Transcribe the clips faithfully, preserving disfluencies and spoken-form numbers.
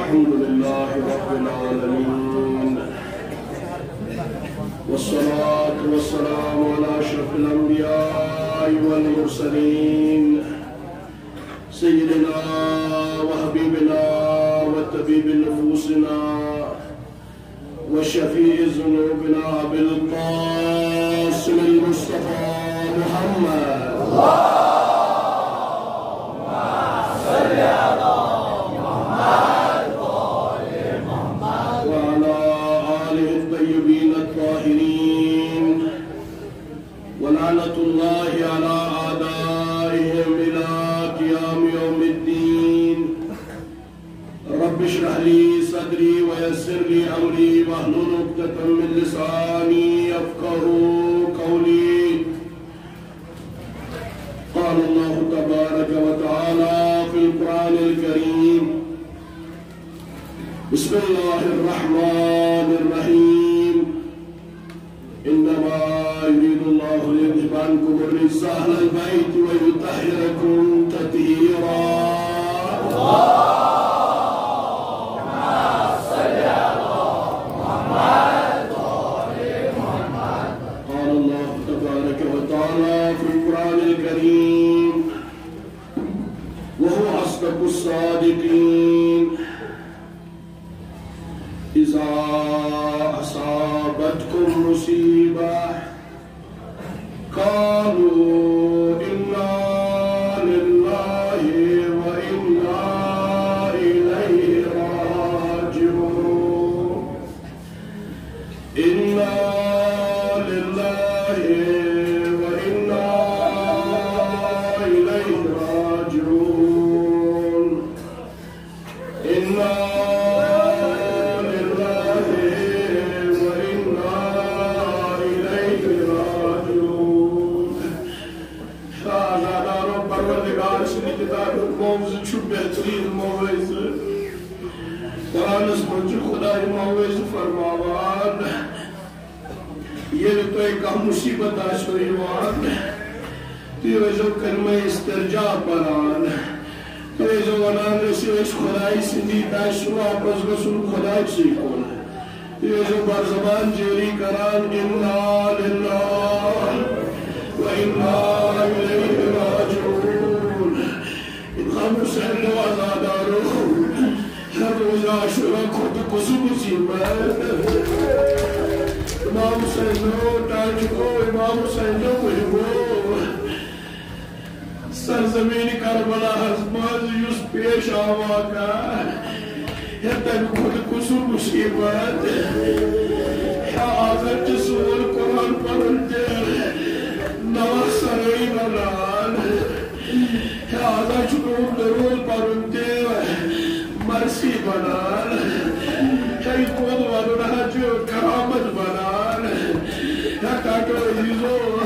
الحمد لله رب العالمين، والصلاة والسلام على أشرف الأنبياء والمرسلين، سيدنا وحبيبنا وطبيب نفوسنا وشفيع ذنوبنا أبي القاسم المصطفى محمد، وعلى آله الطيبين الطاهرين، ولعنة الله على أعدائهم إلى قيام يوم الدين. رب اشرح لي صدري ويسر لي أمري واحلل عقدة من لساني يفقهوا قولي. قال الله تبارك وتعالى في القرآن الكريم: بسم الله الرحمن الرحيم. إنما يريد الله ليذهب عنكم الرجس أهل البيت ويطهركم تطهيرا. قال الله تبارك وتعالى في القرآن الكريم، وهو أصدق الصادقين: إذا أصابتكم مصيبة قالوا إنا لله وإنا إليه راجعون. إنا لله وإنا إليه راجعون. إنا لله وإنا إليه راجعون. شاہزادانو، پروردگار سٕنٛدِ کِتابہِ ہُنٛد معجزٕ چھُ بہتریٖن معجزٕ۔ قرآنس منٛز چھُ خداے معجزٕ فرماوان، ییٚلہِ تۄہہِ کانٛہہ مُصیٖبت آسیو یِوان، تُہۍ ٲسۍزیو کلمہ استرجاع پران، تُہۍ ٲسۍزیو ونان، أسۍ ٲسۍ خداے سٕنٛدی، تۄہہِ چھُ واپس گژھُن خداے سٕے کُن۔ تُہۍ ٲسۍزیو بر زبان جٲری کران، انا للہ و انا الیہ راجعون۔ امام حسین نو عزادارو، ہر روز عاشورہ کھۄتہٕ کُس مُصیٖبت؟ امام حسین نو ٹاٹھہِ گوٚو، امام حسین نو ؤلۍ گوٚو۔ سرزمین کربلاہس منٛز یُس پیش آو واقعہ، ہے، تمہِ کھۄتہٕ کُس مُصیٖبت؟ ہے، آز چھُ سون قرآن پرُن تہِ نوح سرٲے ونان۔ ہے، آز چھُ میون درود پرُن تہِ مرثی بنان۔ ہے، یہِ کوٚت ونُن حظ چھُ کرامت بنان۔ ہے، ٹاٹھو عزیزو،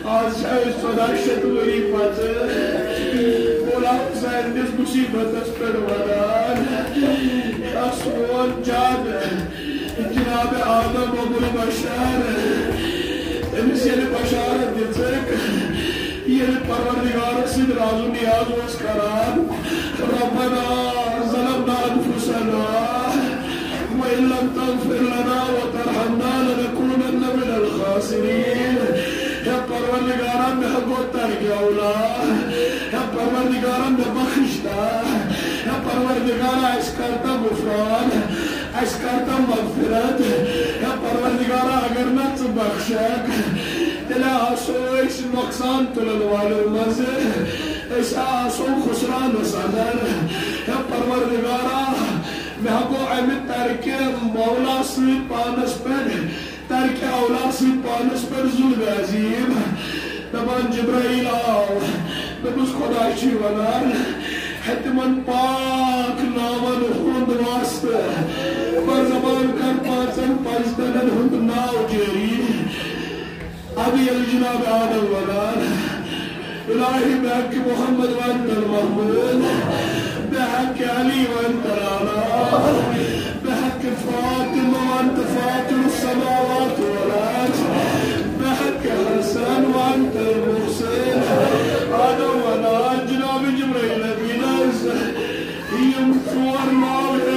آز چھِ أسۍ ژۄداہ شیٚتھ ؤری پتہٕ مولا حسین نِس مُصیٖبتس پٮ۪ٹھ ونان۔ ہے، سون جد جناب آدم ابو البشر، أمِس ییٚلہِ بشارت دِژٕکھ، ییٚلہِ پروردگارس سۭتۍ راز و نیاز اوس کران، ربنا ظلمنا انفسنا وان لم تغفر لنا وترحمنا لنكونن من الخاسرين۔ ہے پروردگارا، مےٚ گوٚو ترک اولا۔ ہے پروردگارا، مےٚ بخش تا۔ ہے پروردگارا، اَسہِ کر تا غفران، اَسہِ کر تا مغفرت۔ ہے پروردگارا، اگر نہ ژٕ بخشکھ، تیٚلہِ آسو أسۍ نۄقصان تُلن والٮ۪و منٛزٕ، أسۍ آسو خسرانس اندر۔ ہے پروردگارا، مےٚ گوٚو امہِ ترکہِ مولا سۭتۍ پانس پٮ۪ٹھ، ترکہِ اولا سۭتۍ پانس پٮ۪ٹھ ظلم عظیم۔ دپان جبرائیل آو، دوٚپُس خدا چھُے ونان، ہے تِمن پاک ناون ہُنٛد واسطہٕ، بر زبان کر پانٛژن پنجتنن ہُنٛد ناو جٲری۔ ادٕ ییٚلہِ جناب آدم ونان، الٰہی بحق محمد وانت المحمود، بحق علی وانت الاعلیٰ، بحق فاطمہ وانت فاطر السماوات والارض، بحق حسن وانت المحسن۔ آدم ونان، جناب جبرائیل امینس، یِم ژور ناو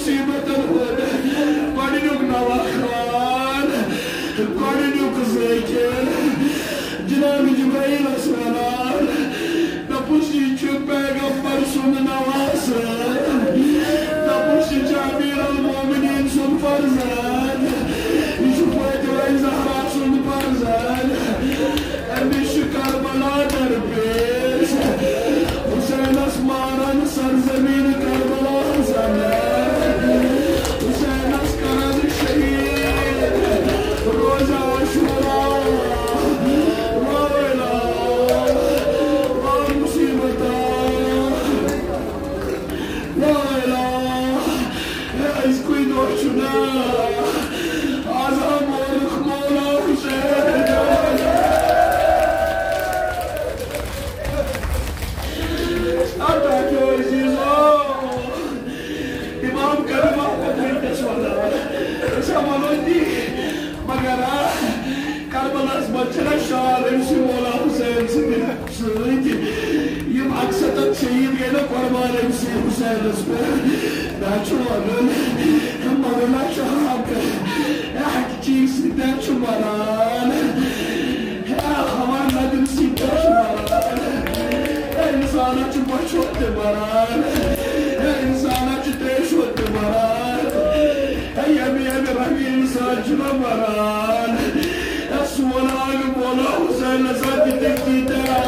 مصیبتن ہُنٛد گۄڈٕنیُک نواخان، گۄڈٕنیُک ذٲکِر، جناب جبرائیلس ونان، دوٚپُس، یہِ چھُ پیغمبر سُنٛد نواسہٕ، دوٚپُس، یہِ چھُ امیر المومنین سُنٛد فرزند، یہِ چھُ فاطمہ زہرا سُنٛد فرزند۔ أمِس چھُ کربلا درپیش۔ حسینس مارن سرزمین کربلا حسن۔ حسینس کرن شہید روزہ عاشورا۔ لا الہ، لا مصیبتا۔ لا الہ، ہے، أزکُے دۄہ چھُنہ۔ آز آو مورُکھ مولا حسین۔ اَتھ کیٛاہ عزیزو؟ امام کربلا پتہٕ وٕنکیٚس وَنان۔ أسۍ ہا وَنو تی، مگر آ، کربلاہَس منٛز چھِنہ شال أمۍ سٕے مولا حسین سٕنٛدِ سۭتۍ۔ یِم اَکسَتَتھ شہیٖد گٔے نہ قۄربان أمۍ سٕے حسینَس پٮ۪ٹھ۔ نہ چھُ وَنُن، مگر نہ چھُ حق۔ اے، حقہٕ چیٖز سۭتۍ نہ چھُ مَران۔ اے، ہمار ندم سۭتۍ نہ چھُ مَران۔ اے، اِنسانَس چھُ بۄچھِ ہوت تہِ مَران۔ اے، اِنسانَس چھُ تریشہِ ہوت تہِ مَران۔ اے، ییٚمہِ، ییٚمہِ رنٛگہٕ اِنسان چھُنہ مَران۔ اے، سون آنٛگہٕ مولا حسینَس سۭتۍ تہِ تیٖتیٛاہ۔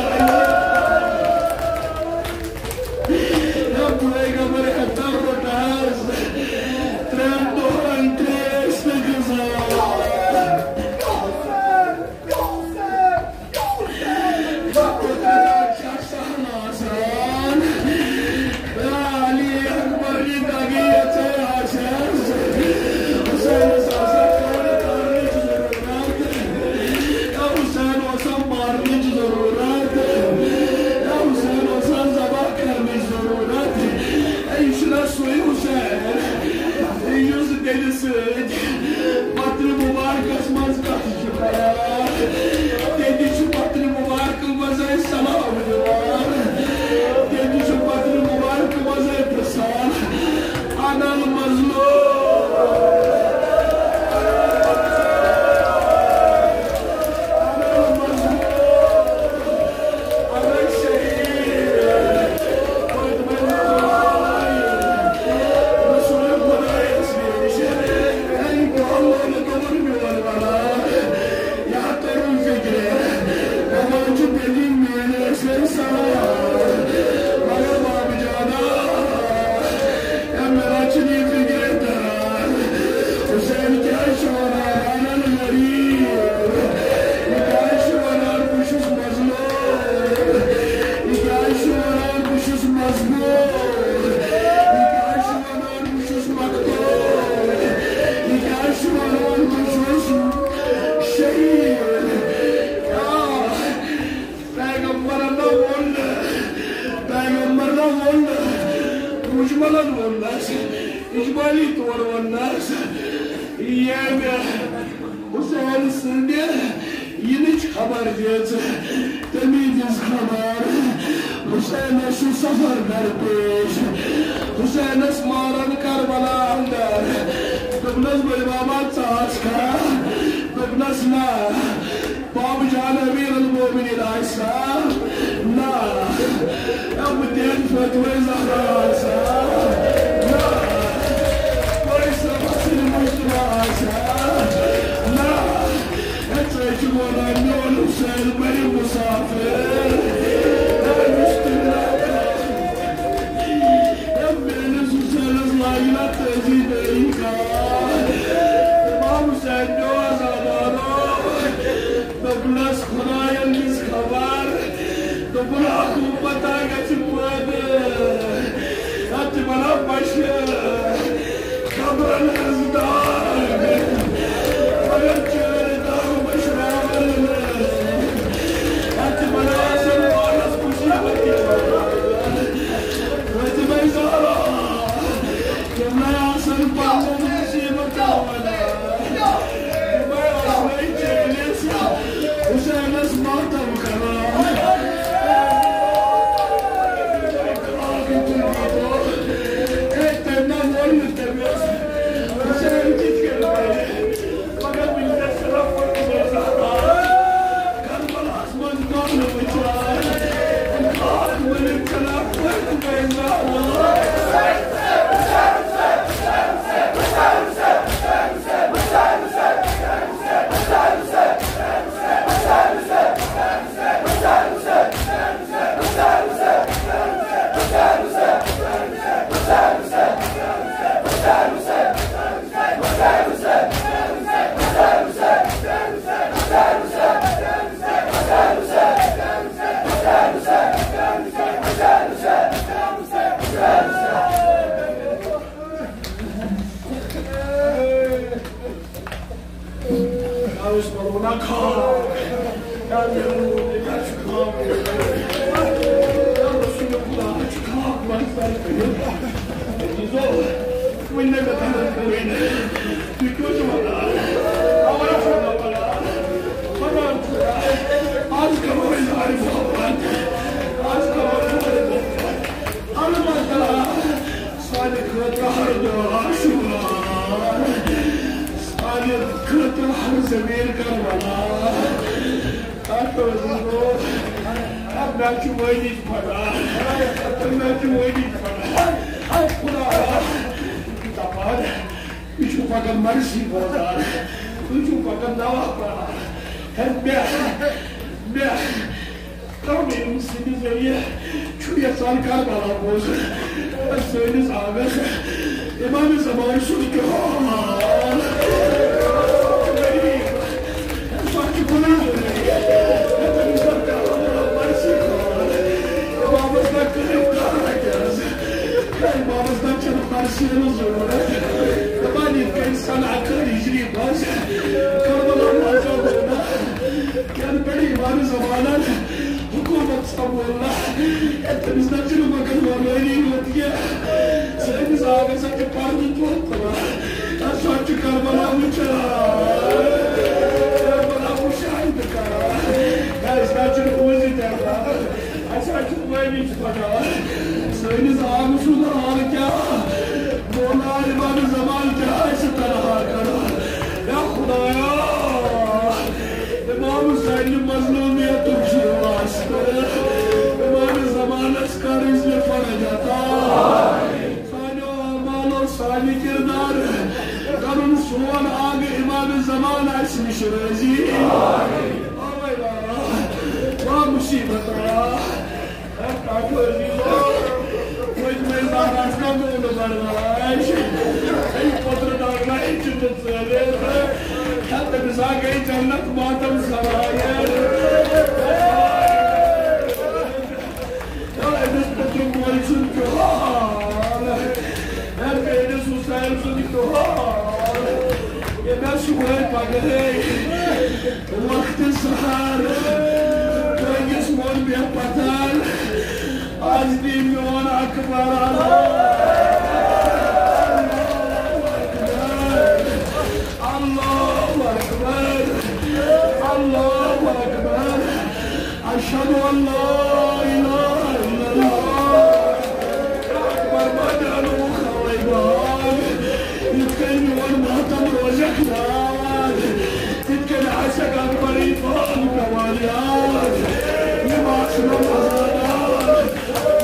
اے، پیغمبر اختر روٚٹ حظ ترٛٮ۪ن دۄہَن ترٛیش تہٕ غذا۔ علی اکبر نہِ دگہِ یژھے آسٮ۪س۔ حسینس آسان کورِ کرنٕچ ضروٗرت۔ یا حسین اوسا مارنٕچ ضروٗرت۔ یا حسین اوسا ذبح کرنٕچ ضروٗرت۔ اے، یہِ چھُنہ سُے حسین، یُس دِلہِ سۭتۍ پترِ مبارکس منٛز کتھ چھِ کران۔ تیٚلہِ چھُ پترِ مبارکہٕ منٛزے سلام دِوان۔ تیٚلہِ چھُ پترِ مبارکہٕ منٛزے پرژھان، انا المظلوم۔ انا المظلوم۔ انا الشہید۔ رسول خدایس نِش۔ اے محمد، دوٚپُن میون ولا، یا ترُن فکرِ۔ دپان چھُ تیٚلہِ میٲنۍ ٲسۍ سلام۔ مگر بابہٕ جانا، اے مےٚ نہ چھُنہٕ یہِ فکرے تران۔ حسین کیٛاہ چھُ ونان؟ انا الغریب۔ یہِ کیٛاہ چھُ ونان؟ بہٕ چھُس مظلوم۔ یہِ کیٛاہ چھُ ونان؟ بہٕ چھُس مظلوم۔ یہِ کیٛاہ چھُ ونان؟ بہٕ چھُس مقتول۔ یہِ کیٛاہ چھُ ونان؟ بہٕ چھُس شہید۔ آ، پیغمبرن نہ ووٚن نہٕ، پیغمبرن نہ ووٚن نہٕ، مجملن ووٚن نہٕ، اجمالی طور ووٚن نہٕ۔ ییٚمہِ حسین سٕنٛدِ یِنٕچ خبر دِژ، تٔمی دِژ خبر حسینس چھُ سفر درپیش۔ حسینس مارن کربلا اندر۔ دوٚپنس، بٔڑۍ بابا، ژٕ آس کھا؟ دوٚپنس، نہ۔ بابہٕ جان امیر المومنین آسہِ ہا؟ نہ۔ اے، بہٕ تہِ فاطمہ زہرا آسہِ ہا؟ نہ۔ قیصر بصری مجتبیٰ آسہِ ہا؟ نہ۔ اے، ژٕ چھُکھ ونان میون حسین بنہِ مسافر۔ اے، مشکل نہ۔ اے، میٲنِس حسینس لاگہِ نہ تٲزی دٲری کانٛہہ۔ امام حسین میون عزادارو۔ دوٚپنس، خداین دِژ خبر، دوٚپُن، اکھ اُمتا گژھِ پٲدٕ۔ اتھ تہِ بناو پشہِ، قبرن ہٕنٛز داغ، مگر چٲرۍ داغ مٔشراون نہٕ۔ اتھ تہِ بناو آسن پانس مصیبت تہِ۔ فاطمہ زہرا، تِمے آسن پننٮ۪ن مصیبتن ونان۔ تِمے آسنے چٲنِس حسینس ماتم کران۔ اے، تٔمۍ ما ووٚن نہٕ تٔمِس؟ اوس ووٚنمُت، "نہ، خاب۔ یا مےٚ ووٚن، یہِ کیٛاہ چھُ خاب؟ یا رسول خدا، مےٚ چھُ خاب منٛز زَن کٔرِتھ۔" عزیزو، وۄنۍ نہٕ مےٚ تَگان کٕہٕنۍ۔ تُہۍ کیٛاہ چھِو وَنان؟ اَوَے چھُ مےٚ وَنان۔ وَنان چھُ، آز کَرو أسۍ آرِ محبت۔ آز کَرو أسۍ آرِ محبت۔ البتہ سانہِ خٲطرٕ ہر دۄہ آشوٗرا، سانہِ خٲطرٕ ہر زٔمیٖن کربلا۔ اَتھ منٛز گوٚو، اَتھ نہ چھُ وٲنِج پھٹان، اَتھ نہ چھُ وٲنِج پھٹان۔ اَتھ خۄدایا، دَپان، تُہۍ چھِو پَکان مرسی بوزان، تُہۍ چھِو پَکان دوا پَران۔ ہے مےٚ، مےٚ، تَوَے یِم سٕنٛدِ ذٔریعہٕ چھُ یَژھان کربلا بوزُن۔ سٲنِس آنٛگنَس امام زمان سُنٛد کیٛاہ حال۔ سُہ چھُ کُنُے زوٚنُے۔ تٔمِس زَن کربلا مرسی خان۔ امامَس نہ کٔرِو کانٛہہ کیٛازِ۔ امامَس نہ چھَنہٕ مرسی ہٕنٛز ضروٗرت۔ دَپان یِتھ کٔنۍ سَنہٕ اَکہٕ ہِجری منٛز کربلا منٛز آو نہ کینٛہہ پٮ۪ٹھ امام زمانَن حکومت سنبھولنا۔ ہے، تٔمِس نہ چھُنہٕ مگر وۄلٲنی یوت کینٛہہ۔ سٲنِس آنٛگنَس چھِ پردٕ تھوٚد تُلان۔ اَسہِ چھُ کربلا وٕچھان۔ کربلا مشاہدٕ کران۔ ہے، أسۍ نہ چھِنہٕ روٗزِتھ ہٮ۪کان۔ اَسہِ حظ چھُ وٲنِج پھٹان۔ سٲنِس آنٛگنہٕ سُنٛد حال کیٛاہ؟ مولا امام زمان کیٛاہ آسہِ تنہا کران؟ یا خدایا، امام حسین مظلومیتُک چھُ واسطہٕ۔ امام زمانس کر عزت فرج عطا۔ سانیو اعمالو سانہِ کردار کرُن سون آنٛگہٕ امام زمان آسہِ نِش رٲضی۔ آوے بابا، وا مصیبت آ۔ ہے کاٹھو عزیزو، پٔتمہِ زمانس کا گوٚو نہٕ برداش۔ ہے پوترٕ داغنا ہے چِتہٕ ژٲلِتھ۔ ہے تٔمِس ہا گٔے جنت ماتم سرایہِ۔ ہے أمِس پوترٕ مٲلۍ سُنٛد کیُتھ حال۔ ہے میٲنِس حُسین سُنٛد کیُتھ حال۔ ییٚمۍ ہا صُبحٲے پگہٲے وقتِ سحر کٲنٛسہِ ووٚن مےٚ پتر، از دی میون اکبر۔ اللہ اکبر، اللہ اکبر، اللہ اکبر۔ اشہد ان لا الہ الا اللہ۔ اکبر بجانو خوے باغ۔ یِتھ کٔنۍ میون ماتم روزکھ یاد، تِتھ کٔنۍ آسکھ اکبرٕے پان پیوان یاد۔ یِم آسنو مزادار،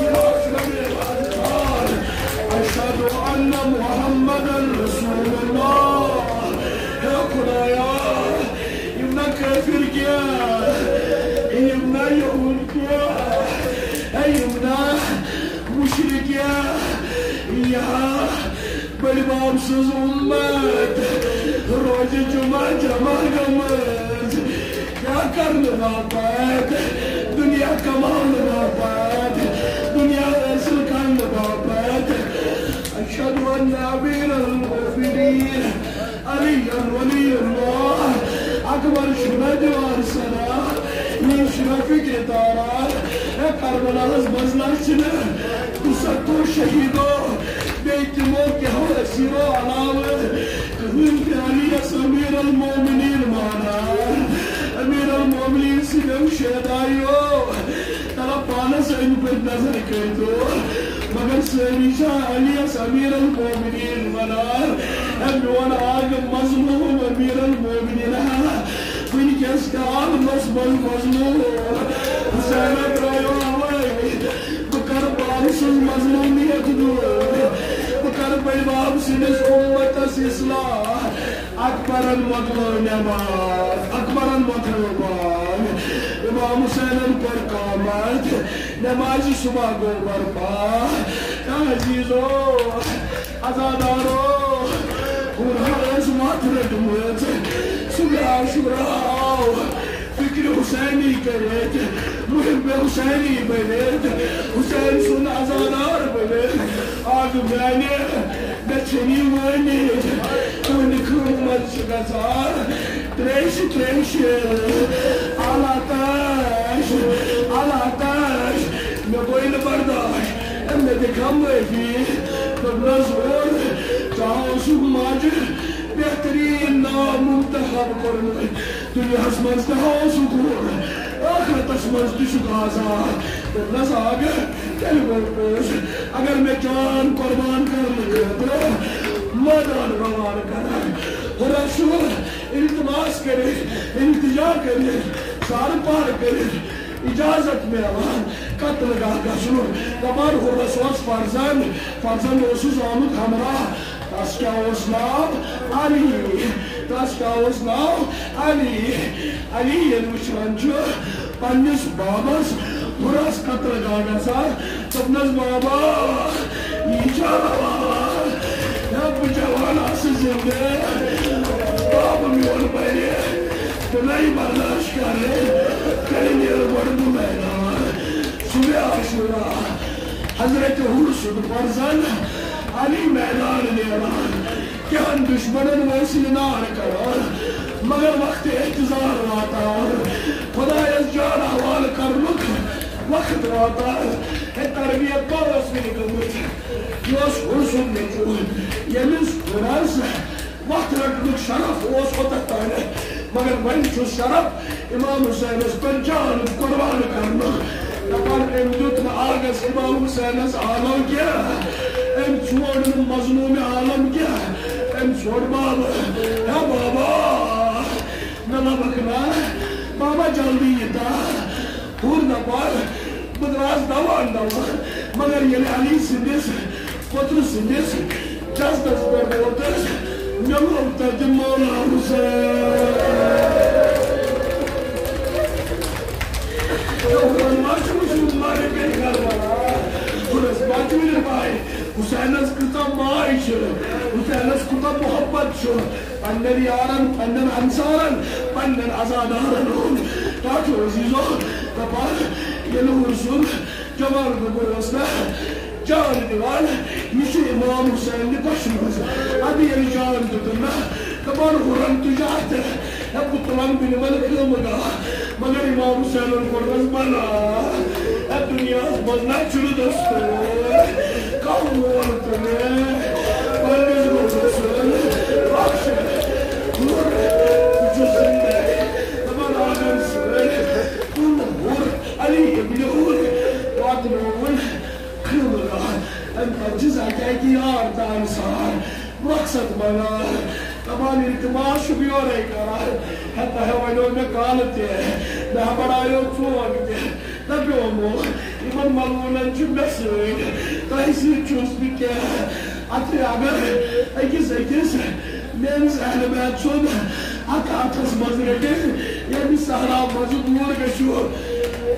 یِم آسنو مزادار۔ اشہد ان محمد رسول اللہ۔ ہے خدایا، یِم نہ کٲفِر کینٛہہ، یِم نہ یہوٗد کینٛہہ، ہے یِم نہ مُشرِک کینٛہہ، یا بٔڈِ بب سٕنٛز اُمت روزِ جمعہ جمع گٔمٕژ۔ کیٛاہ کرنہٕ باپتھ؟ دُنیا کماونہٕ باپتھ، دُنیا حٲصِل کرنہٕ باپتھ۔ اشہد ان امیر المؤمنین علی ولی اللہ اکبر چھُنہ دیوار سنا، یہِ چھُنہ فکرِ تاران۔ ہے کربلاہس منٛز نہ چھِنہٕ دُسَتتھو شہیدو بیٚیہِ تِمو کیٛاہو اسیرو علاوٕ کٕہٕنۍ تہِ علی یس امیر المومنین مانان۔ امیر المومنین سٕنٛدیو شہدایو طرف پانس أنٛدۍ پٔکۍ نظر کٔرۍتو، مگر سٲری چھا علی یس امیر المومنین ونان؟ اے میون آگ مظلوم امیر المومنین ہا، وٕنکیٚس تہِ عالمس منٛز مظلوم حسینہ درایو اوے۔ بہٕ کرٕ بابہٕ سٕنٛز مظلومیت دوٗر، بہٕ کرٕ بٔڈۍ بب سٕنٛدِس اُمتس اصلاح۔ اکبرن مۄکلٲو نماز، اکبرن مۄکلٲو باغ، امام حسینن پٔر قامت، نمازِ صبح گوٚو برپا۔ تہٕ عزیزو، عزادارو، ہُرہر ٲس وَتھ رٔٹمٕژ، صبح عاشورہ آو۔ فکرِ حسینی کٔرِتھ، محب حسینی بٔنِتھ، حسین سُنٛد عزادار بٔنِتھ، آز میانہِ مےٚ چھَنہٕ یہِ وٲنِتھ، تُہٕنٛدِ خٲمہٕ منٛز چھِ گژھان تریشہِ، تریشہِ، آلاتش، آلاتش، مےٚ گوٚو نہٕ برداش، أمۍ مےٚ دِ کم معٲفی۔ دوٚپنس، اور ژےٚ اوسُکھ ماجہِ بہتریٖن ناو منتخب کوٚرمُت، دُنیاہس منٛز تہِ ہاوو سکوٗن، ٲخرتس منٛز تہِ چھُکھ آزاد۔ دوٚپنس، آ گٔے، تیٚلہِ گوٚو پوٚز، اگر مےٚ جان قربان کرنہٕ خٲطرٕ مٲدان روانہٕ کرن، ہُرس چھُ التماس کٔرِتھ، التجا کٔرِتھ، سارٕ پار کٔرِتھ اجازت میلان قتل گاہ گژھنُک۔ دپان ہُرس اوس فرزند، فرزند اوسُس آمُت ہمراہ۔ تس کیٛاہ اوس ناو؟ علی۔ تس کیٛاہ اوس ناو؟ علی۔ علی ییٚلہِ وٕچھان چھُ پننِس بابس ہُرس قتل گاہ گژھان، دوٚپنس، بابا، یہِ چھا روا؟ ہے، بہٕ جوان آسہٕ زندٕ، بابہٕ میون مرِ، بہٕ نَے برداشت کرٕ، تیٚلہِ نیرٕ گۄڈٕ بہٕ میدان۔ صبح عاشورا، حضرت ہُر سُنٛد فرزند علی میدان نیران، کینٛہن دشمنن وٲنٛسہِ نار کران، مگر وقت احتضار واتان، خدایس جان حوالہٕ کرنُک وقت واتان۔ ہے، تربیت ما ٲس وٕنہِ گٔمٕژ؟ یہِ اوس ہُر سُنٛد نیٚچوٗ، ییٚمِس ہُرس وَتھ رَٹنُک شرف اوس اوٚتَتھ تانٮ۪تھ، مگر وۄنۍ چھُ شرف امام حسینس پٮ۪ٹھ جان قربان کرنُک۔ دپان، أمۍ دیُت نہٕ آگس امام حسینس آلو کینٛہہ، أمۍ ژھوڑ نہٕ مظلوم عالم کینٛہہ، أمۍ ژھوڑ بابا۔ ہے بابا، مےٚ لبکھ نا، بابا جلدی یہِ تا۔ ہُر دپان، بہٕ درٛاس دوان دوان، مگر ییٚلہِ علی سٕنٛدِس پوٚتُر سٕنٛدِس جسدس پٮ۪ٹھ ووتُس، مےٚ لوٚب تتہِ مولا حسین۔ ہُرن ما چھُ وٕچھمُت مارِ پیٚٹھ کربلا؟ ہُرس ما چھُ وٕنہِ پاے حسینس کۭژاہ ماے چھِ، حسینس کوٗتاہ محبت چھُ پننٮ۪ن یارن، پننٮ۪ن انصارن، پننٮ۪ن عزادارن ہُنٛد؟ تتھ عزیزو دپان، ییٚلہِ ہُر سُنٛد جوان گوٚبُر اوس نا جان دِوان، یہِ چھُ امام حسین نہِ پشمٲژ۔ ادٕ ییٚلہِ جان دیُتُن نا، دپان ہُرن تُج اتھٕ، ہے بہٕ تُلن بہٕ نِمن خٲمہٕ گاہ۔ مگر امام حسینن کوٚرنس منع۔ ہے دُنیاہس منٛز نا چھُنہٕ دستور، کانٛہہ مول تہٕ مےٚ پننِس گوٚبرٕ سُنٛد بخش۔ ہُر، بہٕ چھُس زندے۔ دپان آنگن سۭتۍ کُن ہُر علی ابن ہُر واتنووُن خٲمہٕ گاہ۔ امہِ پتہٕ چھِ زاکہِ اکہِ یار تہٕ انصار مقصد منان۔ دپان التماس چھُکھ یورے کران۔ ہے تۄہہِ ونیو مےٚ کالہٕ تہِ، مےٚ بڑایو ژوک تہِ۔ دپیومو، یِمن ملوٗنن چھُ مےٚ سۭتۍ، تۄہہِ سۭتۍ چھُس نہٕ کینٛہہ۔ اتھٕ اگر أکِس أکِس میٲنِس اہل بیت سُنٛد اتھ اتھس منٛز رٔٹِتھ، ییٚمہِ صحرا منٛزٕ دوٗر گٔژھِو۔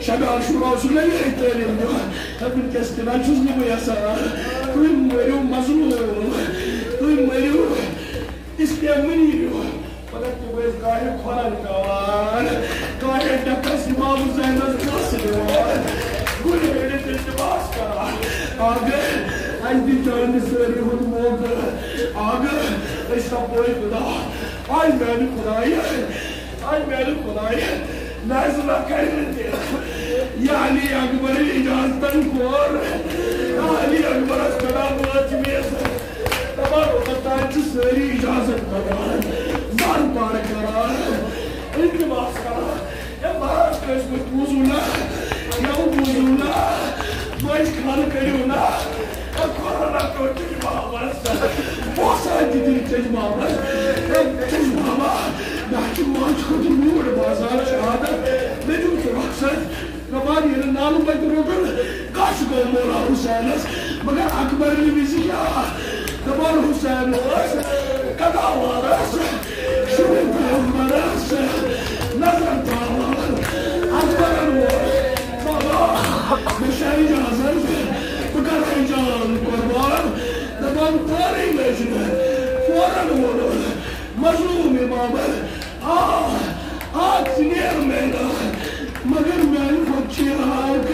شبِ عاشورا اوسُکھ نہ یِہے تعلیٖم دِوان۔ ہے وٕنکیٚس تہِ نہ چھُس نہٕ بہٕ یژھان۔ تُہۍ مٔرِو مظلوٗم، تُہۍ مٔرِو استعمٲلی ہیوٗ۔ مگر تِم ٲسۍ گاہہِ کھۄرن پٮ۪وان، گاہہِ ڈٮ۪کس امام حسینس گاسہٕ دِوان، گُرۍ کٔڑِتھ التماس کران۔ آگہٕ، اَسہِ دِ چانہِ سٲری ہُنٛد موقعہٕ۔ آگہٕ، أسۍ سپدوے خدا۔ آے میانہِ خدایہِ، آے میانہِ خدایہِ، نظرہ کرِ نہٕ تہِ۔ یہِ علی اکبر اجازتن کوٚر، یہِ علی اکبرس کڑا بٲتھ میز۔ دپان اوتتھ تام چھِ سٲری اجازت منگان، زر پار کران، التماس کران۔ ہے مہراز، کٲنٛسہِ پٲٹھۍ بوٗزِو نا، یَوٕ بوٗزِو نا، مٲنٛزِ خانہٕ کٔرِو نا۔ ہے کھۄرن رٹو چٔج بابس، بوسان تہِ دِنہٕ چٔج بابس۔ ہے چٔج بابا، مےٚ ہا چھُ ماجہِ خٲطرٕ میوٗٹھ بازار شہادت، مےٚ دیُن ژٕ رۄخصت۔ دپان ییٚلہِ نالہٕ بتہِ روٚٹُن، کس گوٚو مولا حسینس؟ مگر اکبرنہِ وِزِ کیٛاہ؟ دپان حسین اوس قداوارس، شُرۍ پیغمبرس نظر تھاوان۔ اکبرن ووٚن، بابا، مےٚ چھےٚ اجازت، بہٕ کرٕ جان قربان۔ دپان پانٕے لٔج نہٕ، فوراً ووٚنُن مظلوم امامن، آ، آ، ژٕ نیر میدان، مگر میانہِ کھۄتہٕ چھُے حق۔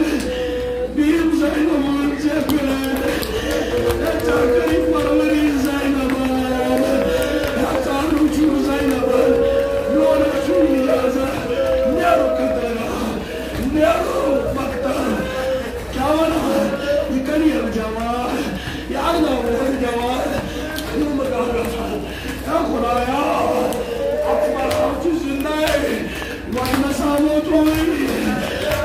بیم زینب وَن ژےٚ پٮ۪ٹھ۔ ہے، ژےٚ کٔرٕے پروری زینب۔ ہے، ژٕ روٗزِو زینب۔ میون خدایا، اکبر حظ چھُ زِندَے، وۄنۍ نہ سا ووت وۄنۍ۔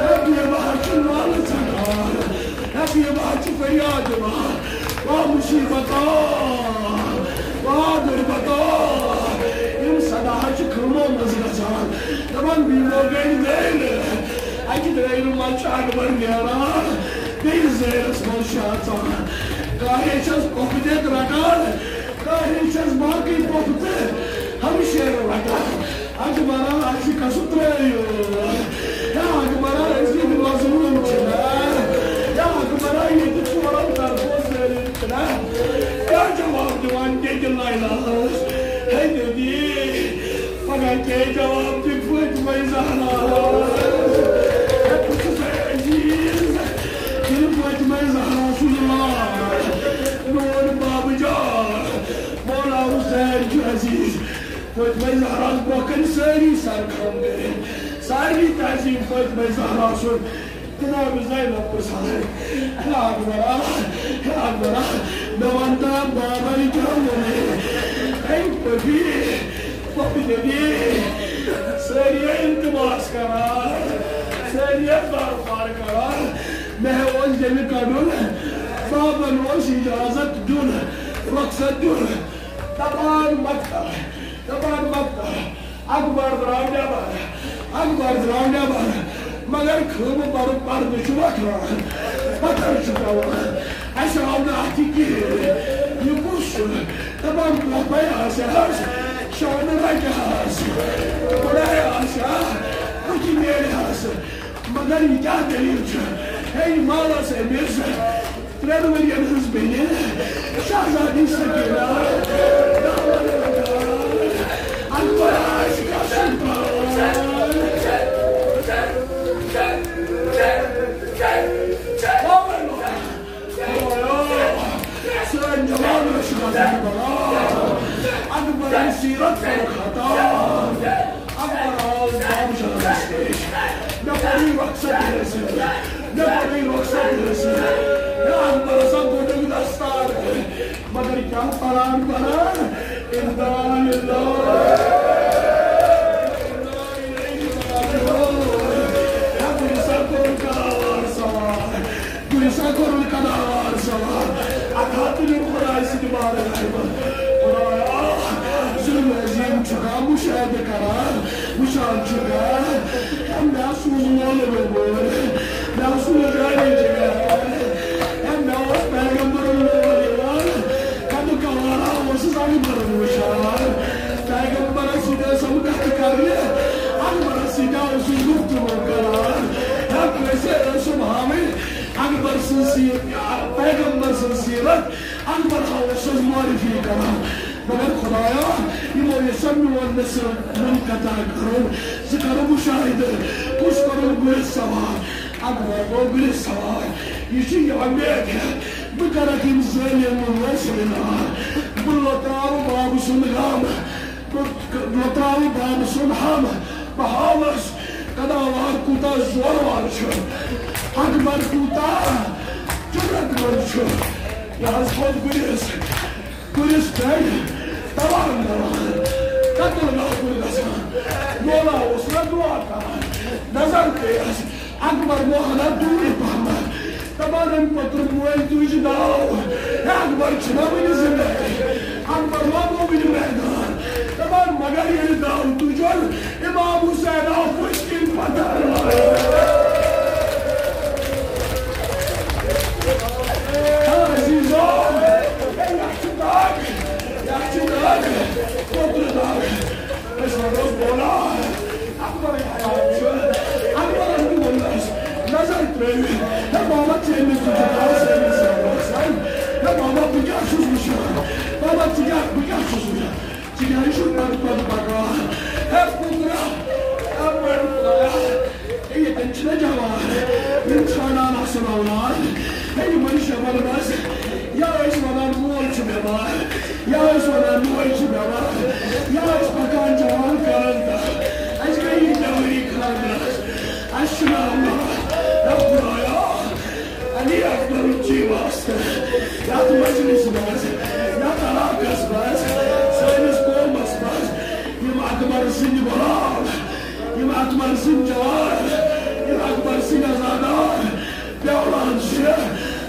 ہے، بے بہار چھُ نالہٕ ژَٹان۔ ہے، بے بہار چھُ فریاد دِوان۔ وا مُصیٖبتا، وا غربتا۔ یِم صدا حظ چھِ خٲمو منٛز گژھان۔ دَپان، بیٖمو گٔے زیٖنہٕ۔ اَکہِ زیٖنہٕ منٛز چھُ اکبر نیران، بیٚیِس زیٖنَس منٛز چھُ اَژان۔ کانٛہہ چھَس پۄپھٕ دِتھ رَٹان۔ کانٛہہ چھَس باقٕے پۄپھٕ تہٕ ہمشیرٕ رَٹان۔ اکبرا، اَسہِ کَسُ ترٛٲیِو؟ یا اکبرا، أسۍ ییٚتہِ مظلوٗم چھِنا؟ یا اکبرا، ییٚتہِ ژورَن طرفو زٲلِم چھِنا؟ کیٛاہ جواب دِوان ییٚتہِ لیلاہَس؟ ہے دٔدی، پگاہ کیٛاہ جواب دِکھ فاطمہ زہراہَس؟ ہے بہٕ چھُسَے عزیٖز، ییٚلہِ فاطمہ زہرا سُنٛد لال، میون بابہٕ جان، مولا حسین چھُ عزیٖز۔ فاطمہ زہراہَس برونٛہہ کَنہِ سٲری سر خم کٔرِتھ، سارنٕے تعظیٖم فاطمہ زہرا سُنٛد۔ جناب زینب پرٛژھان، ہے اکبرا، ہے اکبرا، مےٚ وَن تہٕ بابَن کیٛاہ ووٚنُے؟ ہے پۄپھی، پۄپھٕ دٔدی، سٲری ہے التماس کران، سٲری ہے دربار کران۔ مےٚ اوس ییٚلہِ کَڑُن، بابَن اوس اجازت دیُن، رۄخصت دیُن۔ دَپان مَتہٕ کَر، دَپان مَتہٕ کَر۔ اکبر درٛاو نٮ۪بر، اکبر درٛاو نٮ۪بر، مگر خٲمہٕ پَرُک پردٕ چھُ وۄتھان، پَتھر چھُ پٮ۪وان۔ اَسہِ آو نہٕ اَتھِ کِہیٖنۍ۔ یہِ کُس چھُ؟ دَپان، پۄپھے آسہِ ہَس، شانہٕ رَٹہِ ہَس، بٕڈَے آسہِ ہا، بٕتھِ نیرِ ہَس۔ مگر یہِ کیٛاہ دٔلیٖل چھِ؟ ہے، یہِ مال ٲس أمِس ترٛٮ۪ن ؤرِین ہٕنٛز بیٚنہِ، شہزادی سکینہ۔ اکبر آسہِ کیٛاہ سُلطان؟ سٲنۍ جوان ٲسۍ گژھان بلاے۔ اکبرٕنۍ سیرت کٔرٕکھ عطا۔ اکبر آو بابہٕ جانس نِش۔ مےٚ کوٚرُے رۄخصت حٲصِل۔ مےٚ کوٚرُے رۄخصت حٲصِل۔ ہے اکبر ہسا گوٚنڈُک دستار۔ مگر کیٛاہ پران پران؟ اِنا لِلّٰہِ وَ اِنا اِلَیْہِ راجِعُونَ۔ ہے بہٕ ہسا کوٚر کاوار سوار۔ بہٕ ہسا کوٚرُن کداوار سوار۔ اَتھا تُلِن خۄداے سٕنٛدِ بارگاہہِ منٛز۔ خۄدایا، ظُلم عظیٖم چھُکھا مُشاہدٕ کران؟ وٕچھان چھُکھا؟ ہے مےٚ سوٗز مولوی وول۔ مےٚ سوٗز جانی جگر۔ ہے مےٚ اوس پیغمبرُن لول یِوان۔ کَتُک کَوارا اوسُس اَکبرُن وٕچھان۔ پیغمبرس سۭتۍ ٲسٕم کَتھٕ کرنہِ۔ اَکبرس سۭتۍ اوسُس گفتگو کران۔ ہے کٲنٛسہِ ٲسٕم ہاوٕنۍ۔ اکبر سٕنٛز سیٖرت، پیغمبر سٕنٛز سیٖرت، اکبر ہاوس سٕنٛز معرفی کران۔ مگر خۄدایا، یِمو یژھن میون نصیب منقطع کرُن، ژٕ کرو مُشاہدٕ، کُس کرُن گُرِس سوار؟ اکبر گوٚو گُرِس سوار۔ یہِ چھِ یہِ اُمید ہٮ۪تھ، بہٕ کرکھ یِم ظٲلِم وٲسۍ وِنہار۔ بہٕ لۄتراوٕ بابہٕ سُنٛد غم۔ بہٕ لۄتراوٕ بابہٕ سُنٛد ہم، بہٕ ہاوس کداوار کوٗتاہ زورٕ وار چھُ، اکبر کوٗتاہ جُرت منٛد چھُ۔ یہِ حظ کھوٚت گُرِس، گُرِس پٮ۪ٹھ دوان دوان، قتل گاہ کُن گژھان۔ مولا اوس نہ دُعا کران، نظر پیٚیَس۔ اکبر موہنا دوٗرِ پہمتھ۔ دپان أمۍ پوٚتُر مول تُج ناو۔ ہے اکبر چھُنہ وُنہِ زِندَے؟ اکبر لوگو وُنہِ میدان۔ دپان مگر ییٚلہِ ناو تُجُن، امام حسین آو پٔتۍ کِنۍ پتھر لایِتھ۔ ہے عزیزو، ہے یتھ چھِ دگ، یتھ چھِ دگ، پوٚتُر دگ۔ أسۍ وَنو بولا۔ اکبر حیات چھُ۔ اکبرن تہِ ووٚن اَسہِ نظر ترٛٲوِتھ، ہے بابا، ژےٚ أمِس تہِ چھُ کَران سٲنِس سامنَس۔ ہے بابا، بہٕ کیٛاہ چھُس وٕچھان؟ بابا، ژٕ کیٛاہ، بہٕ کیٛاہ چھُس وٕچھان؟ ژٕ کیٛازِ چھُکھ پَتہٕ پَتہٕ پَکان؟ ہے پُترا، ہے بٔڑ خۄدایا، ہے ییٚتٮ۪ن چھِنہ جوان، یِم ژھانٛڈان آسَن اولاد۔ ہے یِمَن شبَن منٛز یا ٲسۍ وَنان مول چھُ بٮ۪مار، یا ٲسۍ وَنان موج چھِ بٮ۪مار، یا ٲسۍ پَکان جوان کَران کَتھ۔ اَسہِ گٔے یہِ ڈٮ۪وری خانٛدرَس۔ اَسہِ چھُنہٕ اللہ، یا خۄدایا، علی اکبرُن چی واسطہٕ یَتھ مجلس منٛز، یَتھ علاقَس منٛز، سٲنِس قومَس سٕنٛدۍ جوان، یِم اکبر سٕنٛدۍ عزادار، بیولان چھِ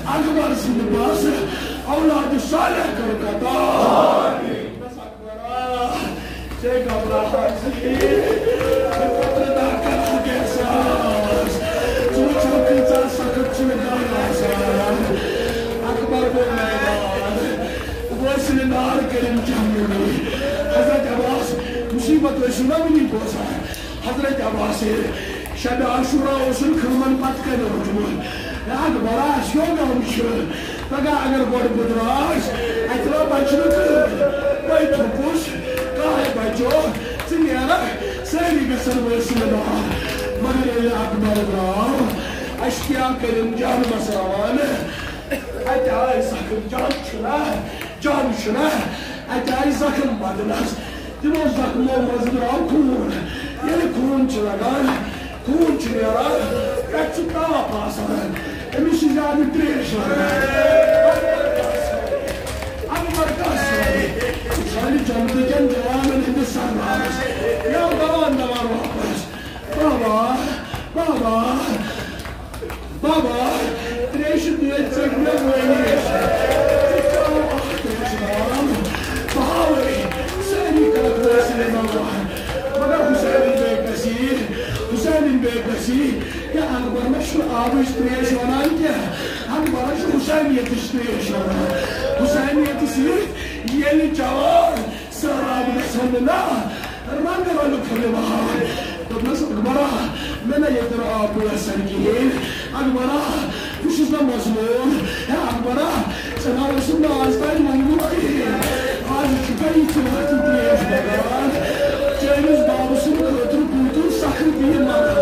اکبر سٕنٛدِ پاسہٕ اولاد صالح کٔرٕکھ عطا۔ ژے گھبراہٹ زِ، بہٕ پترٕ دار کرٕ ہُہ احساس۔ ژٕ وٕچھ ہا کۭژاہ سخت چھِ مےٚ گرٕ آسان۔ اکبر گوٚو میدان، وٲصلہِ نار کٔرِم جہنمی۔ حضرت عباس، مصیبت ٲسِو نہ وٕنی بوزان۔ حضرت عباس ییٚلہِ شبِ عاشورا اوسُن خۭمن پتہٕ کنہِ روٚٹمُت۔ ہے اکبرا، اَسہِ کیٛاہ غم چھُ؟ پگاہ اگر گۄڈٕ بہٕ درٛاس، اَتہِ ما بچہِ نہٕ کٕہٕنۍ۔ وۄنۍ تھوٚپُس، کاہے بچو، ژٕ نیرکھ، سٲری گژھن وٲصلہِ نار۔ مگر ییٚلہِ اکبر درٛاو، اَسہِ کیٛاہ کٔرِن جہنمس روانہٕ۔ اَتہِ آے زخم، جان چھُنہ، جان چھُنہ، اَتہِ آے زخم بدنس۔ تِمو زخمو منٛز درٛاو خوٗن۔ ییٚلہِ خوٗن چھُ لگان، خوٗن چھُ نیران، پٮ۪ٹھٕ چھُ تاپھ آسان۔ أمِس چھِ زیادٕ ترٛیش لگان۔ اکبر کَس وَنہِ؟ سانہِ جنتہٕ کٮ۪ن جوانن ہٕنٛدِس سردارس۔ یِیو دوان دوان واپس۔ بابا، بابا، بابا، ترٛیشہِ دٲدۍ ژٔٹۍ مےٚ وٲنِس۔ ژٕ چاو اکھ ترٛیشہِ دام، بہاوٕے سٲری کتھ وٲصلہِ نوان۔ مگر حسینٕنۍ بے کسی، حسینٕنۍ بے کسی، یہِ اکبر نہ چھُنہٕ آبٕچ ترٛیش ونان کینٛہہ، اکبرس چھُ حسینیتٕچ ترٛیش ونان۔ حسینیتہٕ سۭتۍ ییٚلہِ چاوان سہلاب گژھن نہٕ نا، رنگ رنگ پھٔلہِ بہار۔ دوٚپنس، اکبرا، مےٚ نہ ییٚتٮ۪ن آب میسر کِہیٖنۍ۔ اکبرا، بہٕ چھُس نہ مظلوم۔ ہے اکبرا، ژےٚ نہ اوسُم نہٕ آز تام موٚنگمُت کِہیٖنۍ۔ آز چھُکھا یہِ ژٕ وقتہٕ ترٛیش بغار؟ چٲنِس بابہٕ سٕنٛدِ خٲطرٕ بوٗزُم سخت بیمار۔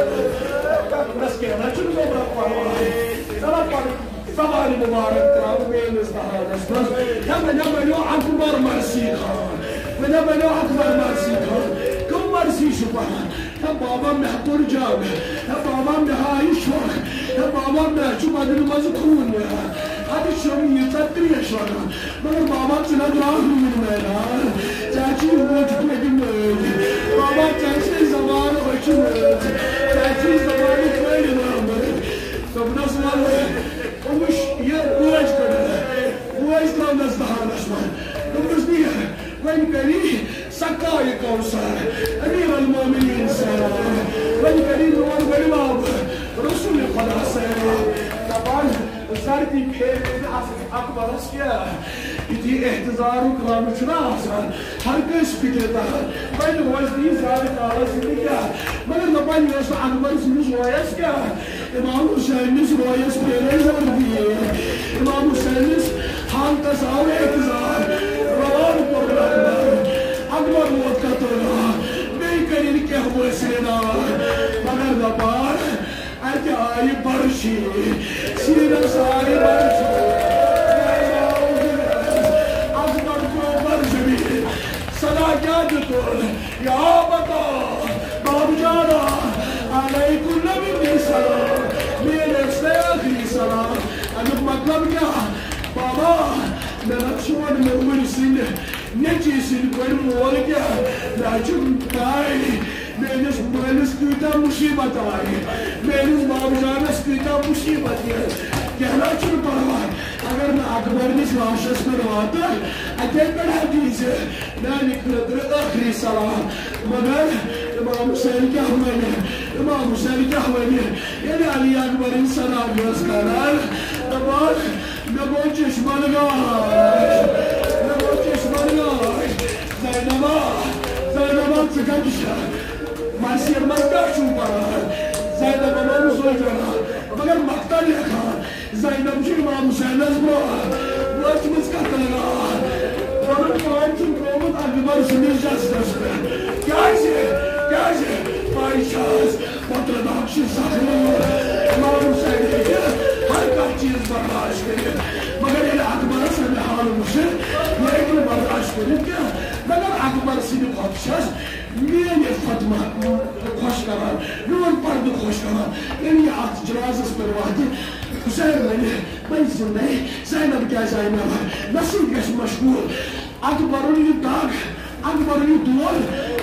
دوٚپنس، کینٛہہ نہ چھُنہٕ، گوٚبرا، پرواے۔ چلو پرواے۔ زبانہِ مُبارک ترٛاو میٲنِس دہانس منٛز۔ ہے، مےٚ نہ بنیو اکبر مرسی خان۔ مےٚ نہ بنیو اکبر مرسی خان۔ کم مرسی چھُ پران؟ ہے بابا، مےٚ کوٚر جنگ۔ ہے بابا، مےٚ آیہِ شوق۔ ہے بابا، مےٚ چھُ بدنہٕ منٛزٕ خوٗن نیران۔ اَتہِ چھَم ییٖژاہ ترٛیش لگان۔ مگر بابا، ژٕ نہ درٛاکھ نہٕ وُنہِ میدان۔ ژےٚ چھِ ہوٚٹۍ پھٔٹۍ مٕتۍ۔ بابا، ژےٚ چھِ زبان ؤچھمٕژ۔ ژےٚ چھِ زبانہِ پھٔلۍ درٛامٕتۍ۔ دوٚپنس، وَلہٕ، أمِس یہِ بوج کٔڑٕن، بوج ترٛٲونَس دہانَس منٛز۔ دوٚپنَس، "نیر، وۄنۍ کَری سقایہِ کوثر، امیر المومنین سیراب، وۄنۍ کَری میون بٔڑِ بب رسول خدا سیراب۔" دَپان، زَردی پھیرِ نہٕ اَتھ اکبرَس کینٛہہ۔ یُتھ یہِ احتضارُک رنگ چھُنہ آسان، ہر کٲنٛسہِ فِکرِ تحت، وۄنۍ روزِ نہٕ یہِ زیادٕ کالَس زِندٕ کینٛہہ۔ مگر دَپان، یہِ اوس نہٕ اکبر سٕنٛدِس رویَس کینٛہہ۔ امام حسینس رویس پھیرے زردی۔ امام حسینس حالتس آو احتضار۔ روان کوٚرُن اکبر۔ اکبر ووت قطر گاہ۔ بیٚیہِ کٔرِن کینٛہہ وٲصلہِ نار۔ مگر دپان، اتہِ آیہِ برشی۔ سیٖنس آیہِ برشی۔ اکبر پیوٚو برشی۔ صدا کیٛاہ دیُتُن؟ یا بتا، باب جانا، علیکم نبی سلام، میٲنۍ ٲسۍ تۄہہِ ٲخری سلام۔ اَمیُک مطلب کیٛاہ؟ بابا، مےٚ نہ چھُ وۄنۍ مےٚ وٕنۍ سٕنٛدِ نیٚچی سٕنٛدِ پٲٹھۍ مول کیٛاہ؟ مےٚ حظ چھُ پَے، میٲنِس مٲلِس کۭتیٛاہ مُصیٖبت آیہِ، میٲنِس باب جانَس کۭتیٛاہ مُصیٖبت یِیہِ۔ کینٛہہ نہ حظ چھُنہٕ پَرواے، اگر نہٕ اکبر نِس لاشَس پٮ۪ٹھ واتہٕ، اَتے پٮ۪ٹھ ہا دیٖزِ میانہِ خٲطرٕ ٲخری سلام۔ مگر امام حسین کیٛاہ ونہِ؟ امام حسین کیٛاہ ونہِ؟ ییٚلہِ علی اکبرٕنۍ صداقت ٲس کران، دپان، مےٚ گوٚو چشمن گاش، مےٚ گوٚو چشمن گاش۔ زینبا، زینبا، ژٕ کتہِ چھکھ؟ مسجد منٛز کیٛاہ چھُو پران؟ زینبن اوس سُے کران، مگر مقطع لیکھان۔ زینب چھِ امام حسینس برونٛہہ وٲژمٕژ قتل گاہ۔ پنُن پان چھُن ترٛوومُت اکبر سٕنٛدِس جسدس پٮ۪ٹھ۔ کیٛازِ؟ کیٛازِ؟ پاے چھَس، پترٕ داغ چھِ زخمی۔ امام حسین ہیٚکہِ ہر کانٛہہ چیٖز برداشت کٔرِتھ، مگر ییٚلہِ اکبرس امہِ حالہٕ وُچھِ، یہِ ہیٚکہِ نہٕ برداشت کٔرِتھ کینٛہہ۔ مگر اکبر سٕنٛدِ کھۄتہٕ چھَس میٲنۍ یہِ فاطمہ خۄش کران، میون پردٕ خۄش کران۔ ییٚلہِ یہِ اتھ جنازس پٮ۪ٹھ واتہِ، حسین ونہِ، بہٕ زندے، زینب کیازِ آیہِ مےٚ وَنہِ؟ مےٚ سۭتۍ گژھِ مشغول۔ اکبرُن یہِ دگ، اکبر یہِ دور،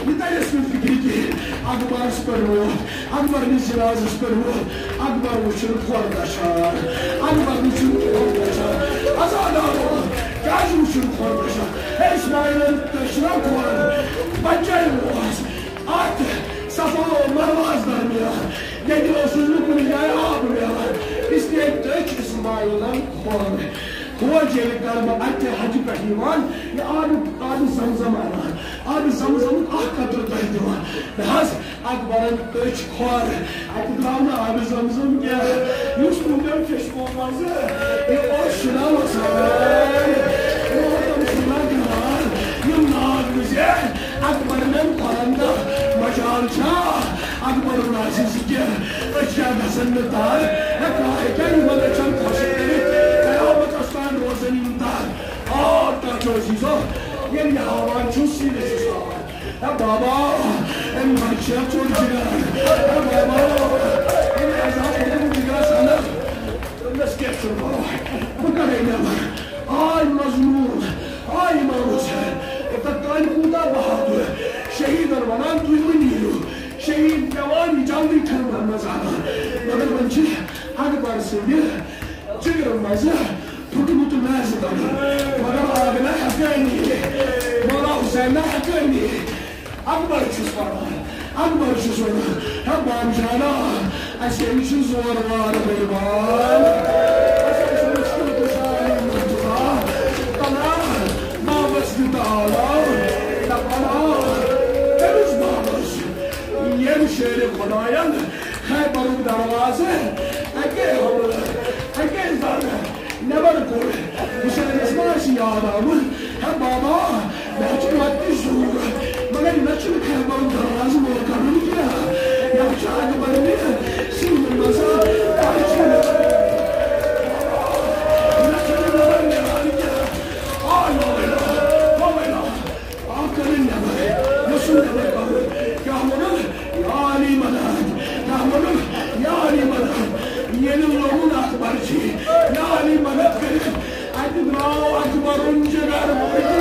یہِ تَرٮ۪س نہٕ فِکرِ کِہیٖنۍ۔ اکبرس پٮ۪ٹھ ووت، اکبر نِس جنازس پٮ۪ٹھ ووت، اکبر وٕچھُن کھۄر دَچھان، اکبر وٕچھُن کھۄر دَچھان۔ عزادارو، کیٛازِ وٕچھُن کھۄر دَچھان؟ ہے، اسماعیلن دٔچھ نا کھۄر، بچے اوس اتھ صفا و مروہس درمیان، ییٚتہِ اوسُس نہٕ کُنہِ جایہِ آب میلان، اس لیے دٔچھ اسماعیلن کھۄر۔ فوج ییٚلہِ کربہٕ اَتہِ حجہِ پٮ۪ٹھ یِوان، یہِ آبہٕ، آبہٕ زمزم اَنان، آبہٕ زمزمُک اکھ قطرٕ تۄہہِ دِوان۔ نہ حظ، اکبرن دٔچھ کھۄر، اَتہِ درٛاو نہٕ آبہٕ زمزم کینٛہہ۔ یُس تِم تٔمۍ چشمو منٛزٕ یہِ اوس شِناوسان، یہِ اوس تٔمۍ سُنٛد گرٛان، یِم ناگ مِزے اکبرن کھۄرن تہٕ مجال چھا؟ اکبرن آسہِ ذِکِر، أسۍ کیٛاہ گژھن نہٕ تر؟ ہے، کانٛہہ ہیٚکیٛاہ یِمن أچھن خۄشٕک کٔرِتھ؟ قیامتس تام روزن یِم تر۔ آ، ٹچ عزیزو، ییٚلہِ یہِ ہاوان چھُ، سیٖنس چھُس ہاوان۔ ہے بابا، أمۍ بچہِ چھا ژوٚٹ جگر؟ ہے بابا، أمۍ عذاب کوٚرمُت جگرس اندر۔ دوٚپنس، کینٛہہ چھُنہٕ پرواے، بہٕ کڑے نٮ۪بر۔ آے مظلوم، آے امام حسین۔ ہے، تتھ تانۍ کوٗتاہ بہادُر۔ شہیدن ونان، تُہۍ مہٕ نیٖرِو۔ شہید پٮ۪وان یہِ جلدی خدمت منٛز انان۔ مگر وۄنۍ چھِ اکبر سٕنٛدِ جگرٕ منٛزٕ پھُٹمُت میزٕ تَلہٕ۔ مگر آگ نہ ہٮ۪کٲنی، مولا حسین نہ ہٮ۪کٲنی۔ اکبر چھُس وَنان، اکبر چھُس وَنان، ہے بام جانا، اَسہِ ہے چھُ زور وار بٔلۍ بال۔ اَسہِ ہے چھُ مُشکِل کُشا علی مرتضیٰ۔ تَلان بابَس تہِ تالان، دَپان آ، تٔمِس بابَس، ییٚمۍ شیرِ خۄدایَن خیبرُک دروازٕ اَکے حملہٕ، اَکے زنٛگہٕ نٮ۪بر کوٚڑ۔ حسینس ما آسہِ یاد آمُت، ہے بابا، مےٚ چھُ وتہِ ضروٗرت، مگر مےٚ چھُنہٕ خیبرُک دروازٕ مول کرُن کینٛہہ۔ یَتھ چھُ اکبر مےٚ سیٖنہٕ منٛز پرچہِ۔ مےٚ چھُنہٕ نٮ۪بر نیران کینٛہہ۔ آ، لا ویلا، لا ویلا۔ آ، کٔرِن نٮ۪بر، یوٚسُن نٮ۪بر کَرُن۔ کیٛاہ ووٚنُن؟ یا علی مدد، کیٛاہ ووٚنُن؟ یا علی مدد۔ ییٚلہِ لوٚگُن اَتھ پرچہِ، یا علی مدد کٔرِتھ، اَتہِ درٛاو اکبرُن جگر، پھٕٹہِ جگر۔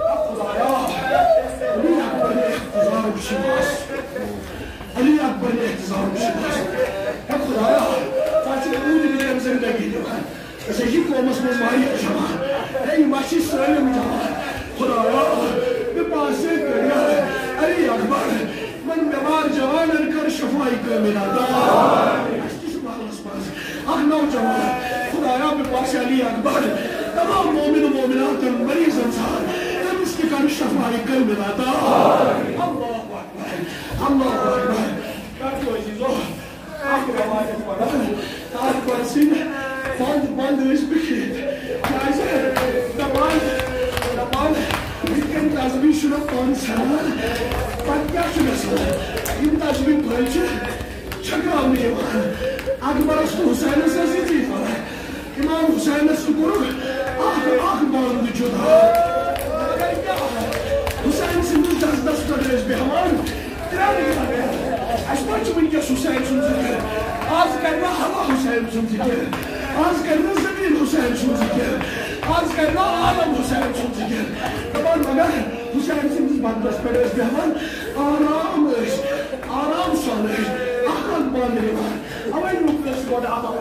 خدایا، علی اکبر نے احتضارُک شِکاس۔ علی اکبر نے احتضارُک شِکاس۔ ہے خدایا، ژٕ چھُکھ روٗدِ بِلٮ۪ن زندگی دِوان۔ أسۍ حظ چھِ قومس منٛز واریاہ جوان۔ ہے، یِم حظ چھِ سٲلِم جوان۔ خدایا، مےٚ پاسے کٔرِو علی اکبر، یِمن بٮ۪مار جوانن کر شفاعی کٲمِل عطا۔ اَسہِ تہِ چھُ محلس منٛز اکھ نوجوان۔ خدایا، مےٚ پاسے علی اکبر، تمام مومن و مومناتن مریضن سان، تٔمِس تہِ کر شفاعی کٲمِل عطا۔ اللہ اکبر، اللہ اکبر۔ کر تو عزیزو، اکھ روایت پَران، اکھ پَرسٕنۍ بنٛد، بنٛد ٲسۍ بِہِتھ۔ کیٛازِ؟ دَپان، دَپان، یِتھ کٔنۍ تسبیح چھُنہ پانہٕ ژھٮ۪نان، پَتہٕ کیٛاہ چھُ گژھان؟ یِم تسبیح پھٔلۍ چھِ چھٔکراونہٕ یِوان۔ اکبرس تہٕ حسینس ٲس یِژٕے فرق۔ امام حسینس تہِ کوٚرُکھ اکھ اکھ بند جدا۔ مگر کیٛاہ؟ حسین سٕنٛدِس جسدس پٮ۪ٹھ ٲسۍ بیٚہوان ترٛٮ۪ن گرن۔ اَسہِ ما چھُ وٕنکیٚس حسین سُنٛد ذِکِر؟ آز کرِ نہٕ ہوا حسین سُنٛد ذِکِر، آز کرِ نہٕ زٔمیٖن حسین سُنٛد ذِکِر، آز کرِ نہٕ عالم حسین سُنٛد ذِکِر۔ دَپان مگر حسین سٕنٛدِس بندس پٮ۪ٹھ ٲسۍ بیٚہوان، آرام ٲسۍ، آرام سان ٲسۍ اکھ اکھ بند نِوان۔ اوے لوٗکھ ٲسۍ گۄڈٕ اَتھ اَتھ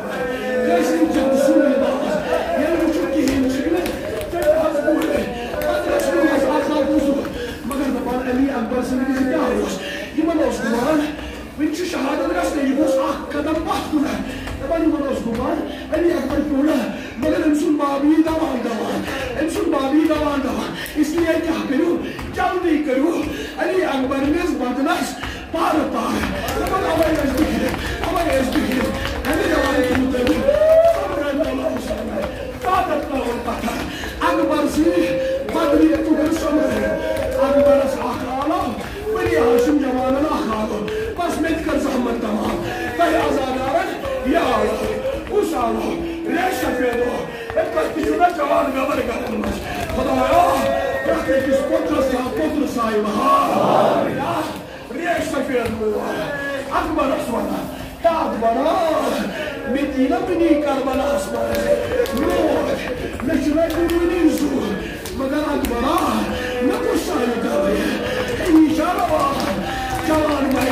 کٲنٛسہِ ہُنٛد جَنٛد سُنٛد لِباس ییٚلہِ وٕچھُکھ کِہیٖنۍ چھُنہٕ، تٔمۍ حظ بوٗلۍ۔ پَتہٕ ٲسۍ لوٗکھ اَسہِ آزاد وُضوٗ۔ مگر دَپان علی اکبر سٕنٛدِ وِزِ کیٛاہ اوس؟ یِمَن اوس گُمان، وٕنہِ چھُ شہادت گژھنَے، یہِ گوٚژھ اَکھ قدم پَتھ کُن۔ دَپان یِمَن اوس گُمان، علی اکبر پیوٚو نہ، مگر أمۍ سُنٛد باب یی دَوان دَوان، أمۍ سُنٛد باب یی دَوان دَوان۔ اس لیے کیٛاہ کٔرِو، جلدی کٔرِو علی اکبر نِس بدنَس پارٕ پارٕ۔ دَپان، اَوَے ٲسۍ بِہِتھ، اَوَے ٲسۍ بِہِتھ۔ جوان مےٚ بَرکَتَن منٛز۔ خۄدایا، پرٛٮ۪تھ أکِس پُترَس یا پُترٕ صاحِبہٕ ہاو۔ یا ریش سفید لوگ۔ اکبرس ونان، ہے اکبرا، مےٚ دی نا وٕنی کربلاہس منٛز لوگ، مےٚ چھُنہ کُنی زُو، مگر اکبرا، مےٚ کُس سایہِ کرِ؟ ہے یہِ چھا روا؟ جوان مرِ،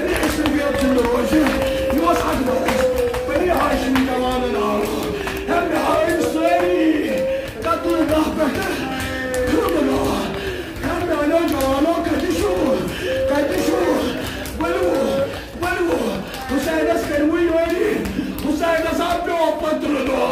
ریش سفید چھُنہٕ روزِ، یہِ اوس اکبرس بنی ہاشمی جوانن آو۔ ہے مےٚ ہٲوۍ سٲری قتل گاہ پٮ۪ٹھٕ کربلا۔ ہے میانیو جوانو، کتہِ چھِو؟ کتہِ چھِو؟ ؤلِو، ؤلِو، حسینس کٔرِو یٲری، حسینس ہا پیوٚو پترٕ دۄہ۔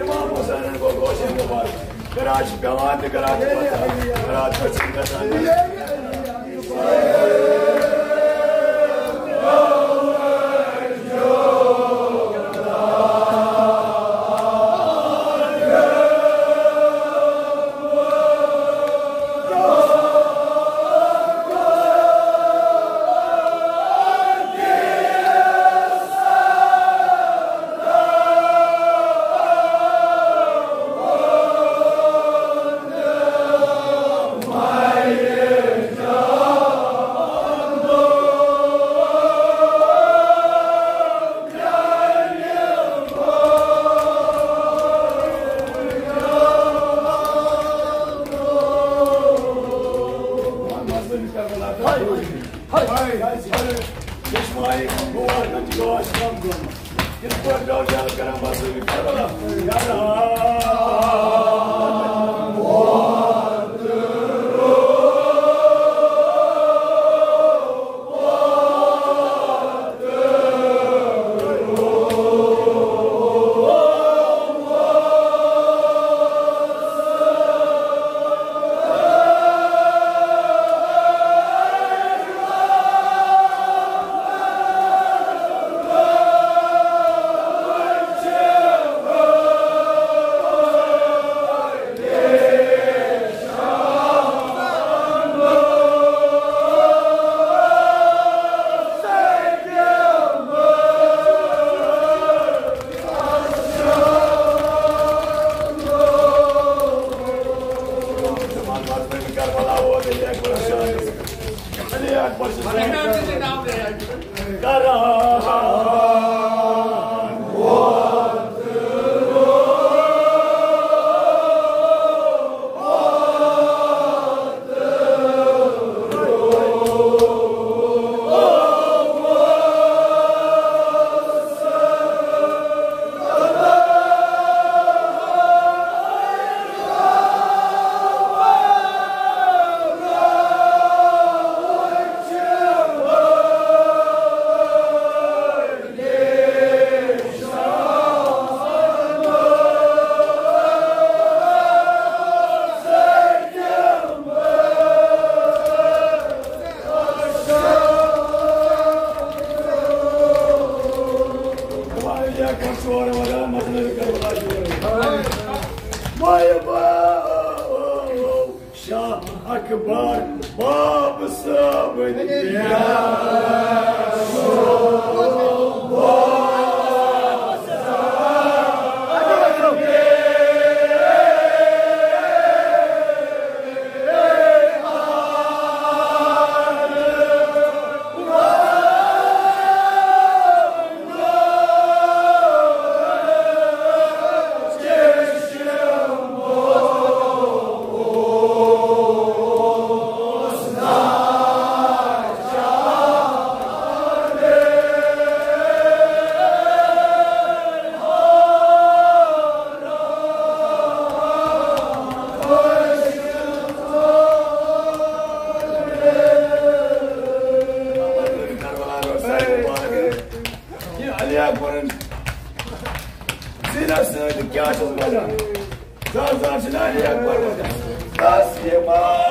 امام حسینن گوٚو گوشن مبارک۔ گرا چھِ پٮ۪وان تہٕ گرا چھِ پتہٕ، گرا چھِ أچھن گژھان۔ شاہ اکبر باب صٲبٕنۍ۔ یہِ علی اکبرن زِنس سۭتۍ کیٛاہ چھُس بنان؟ زار زار چھِنہ علی اکبر وَنان۔ بس یہِ ما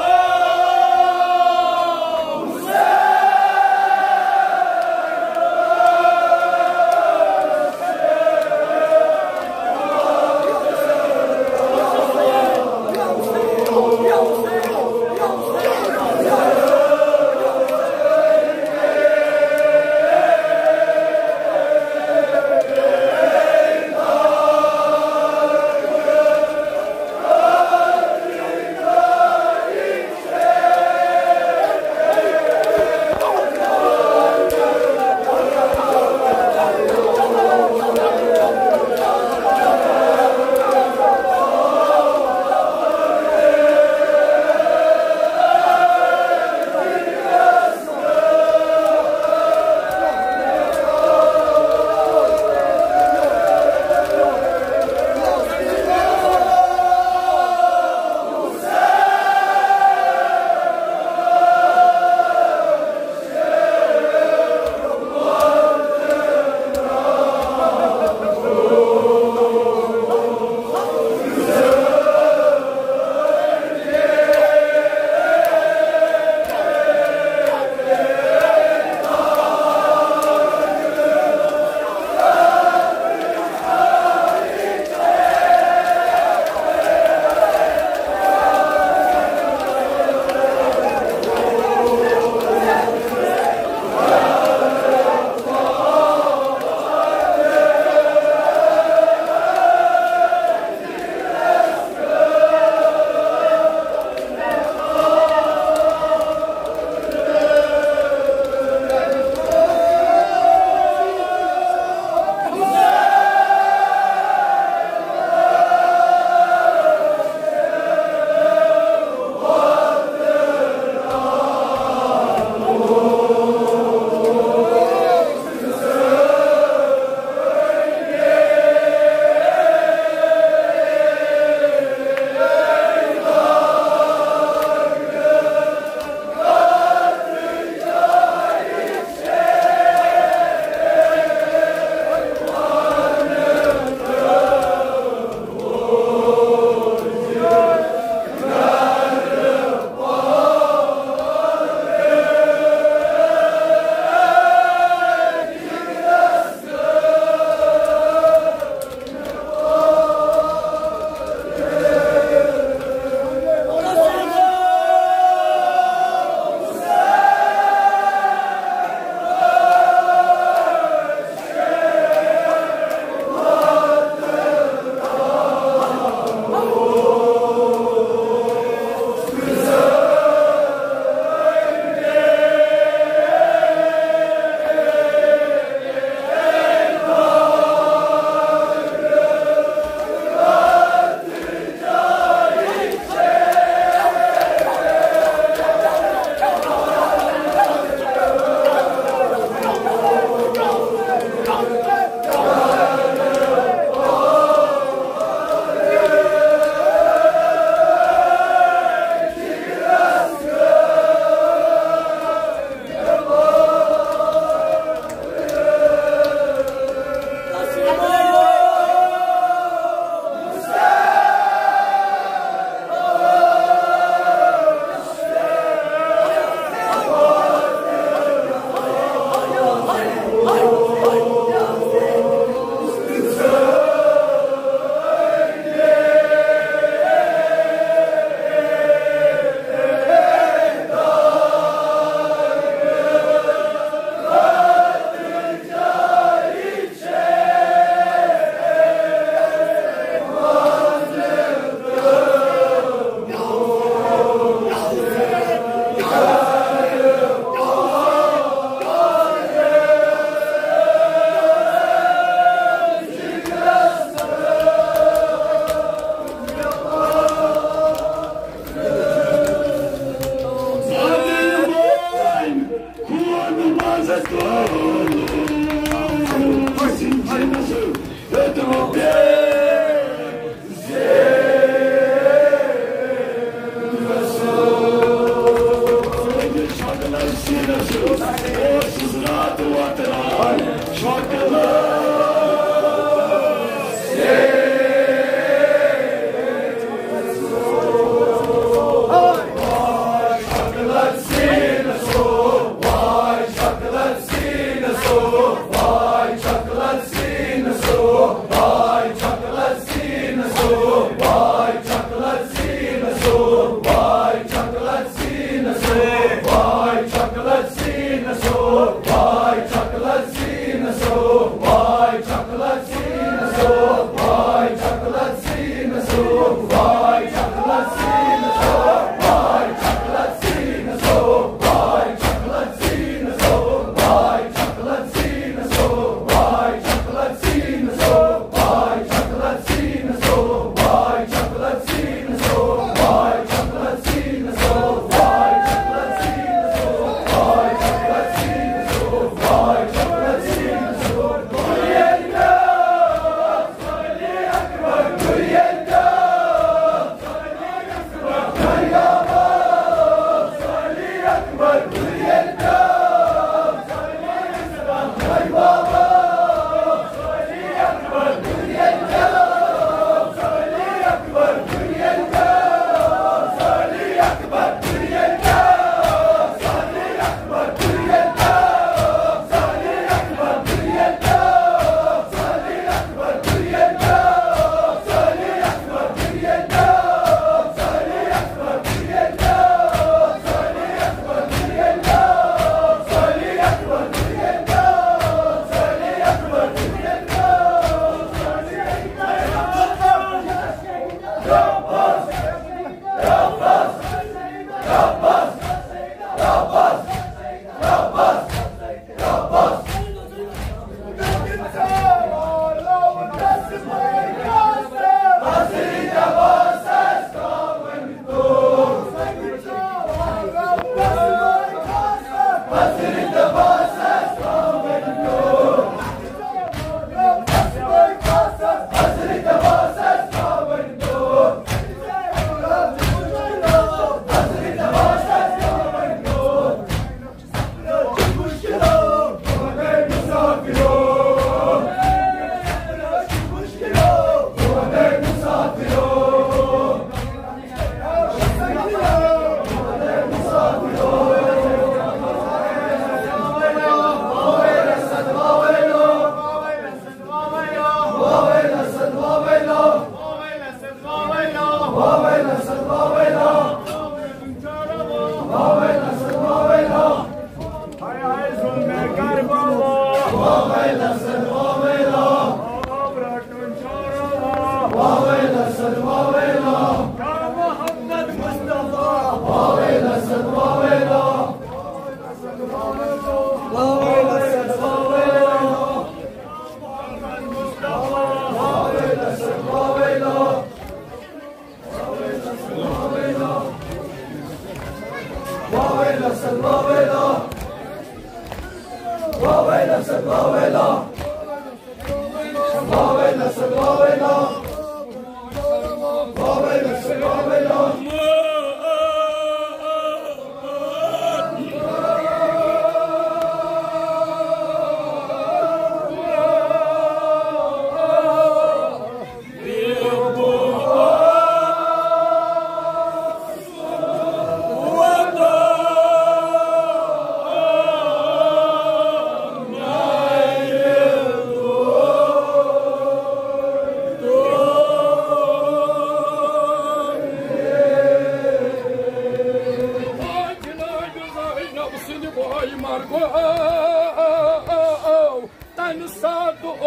تمہِ ساتہٕ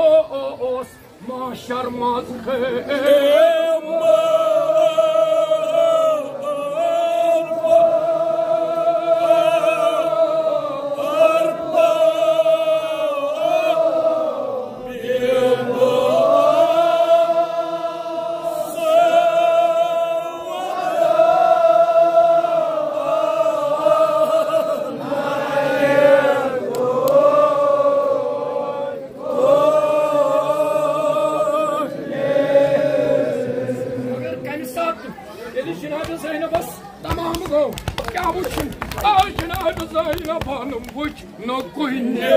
اوس محشر منٛز خیمہٕ۔ مگر کمہِ ساتہٕ ییٚلہِ جناب زینبس تمام گوٚو، کیٛاہ وٕچھُن؟ آ، جناب زینبن وٕچھ نہٕ کُنہِ۔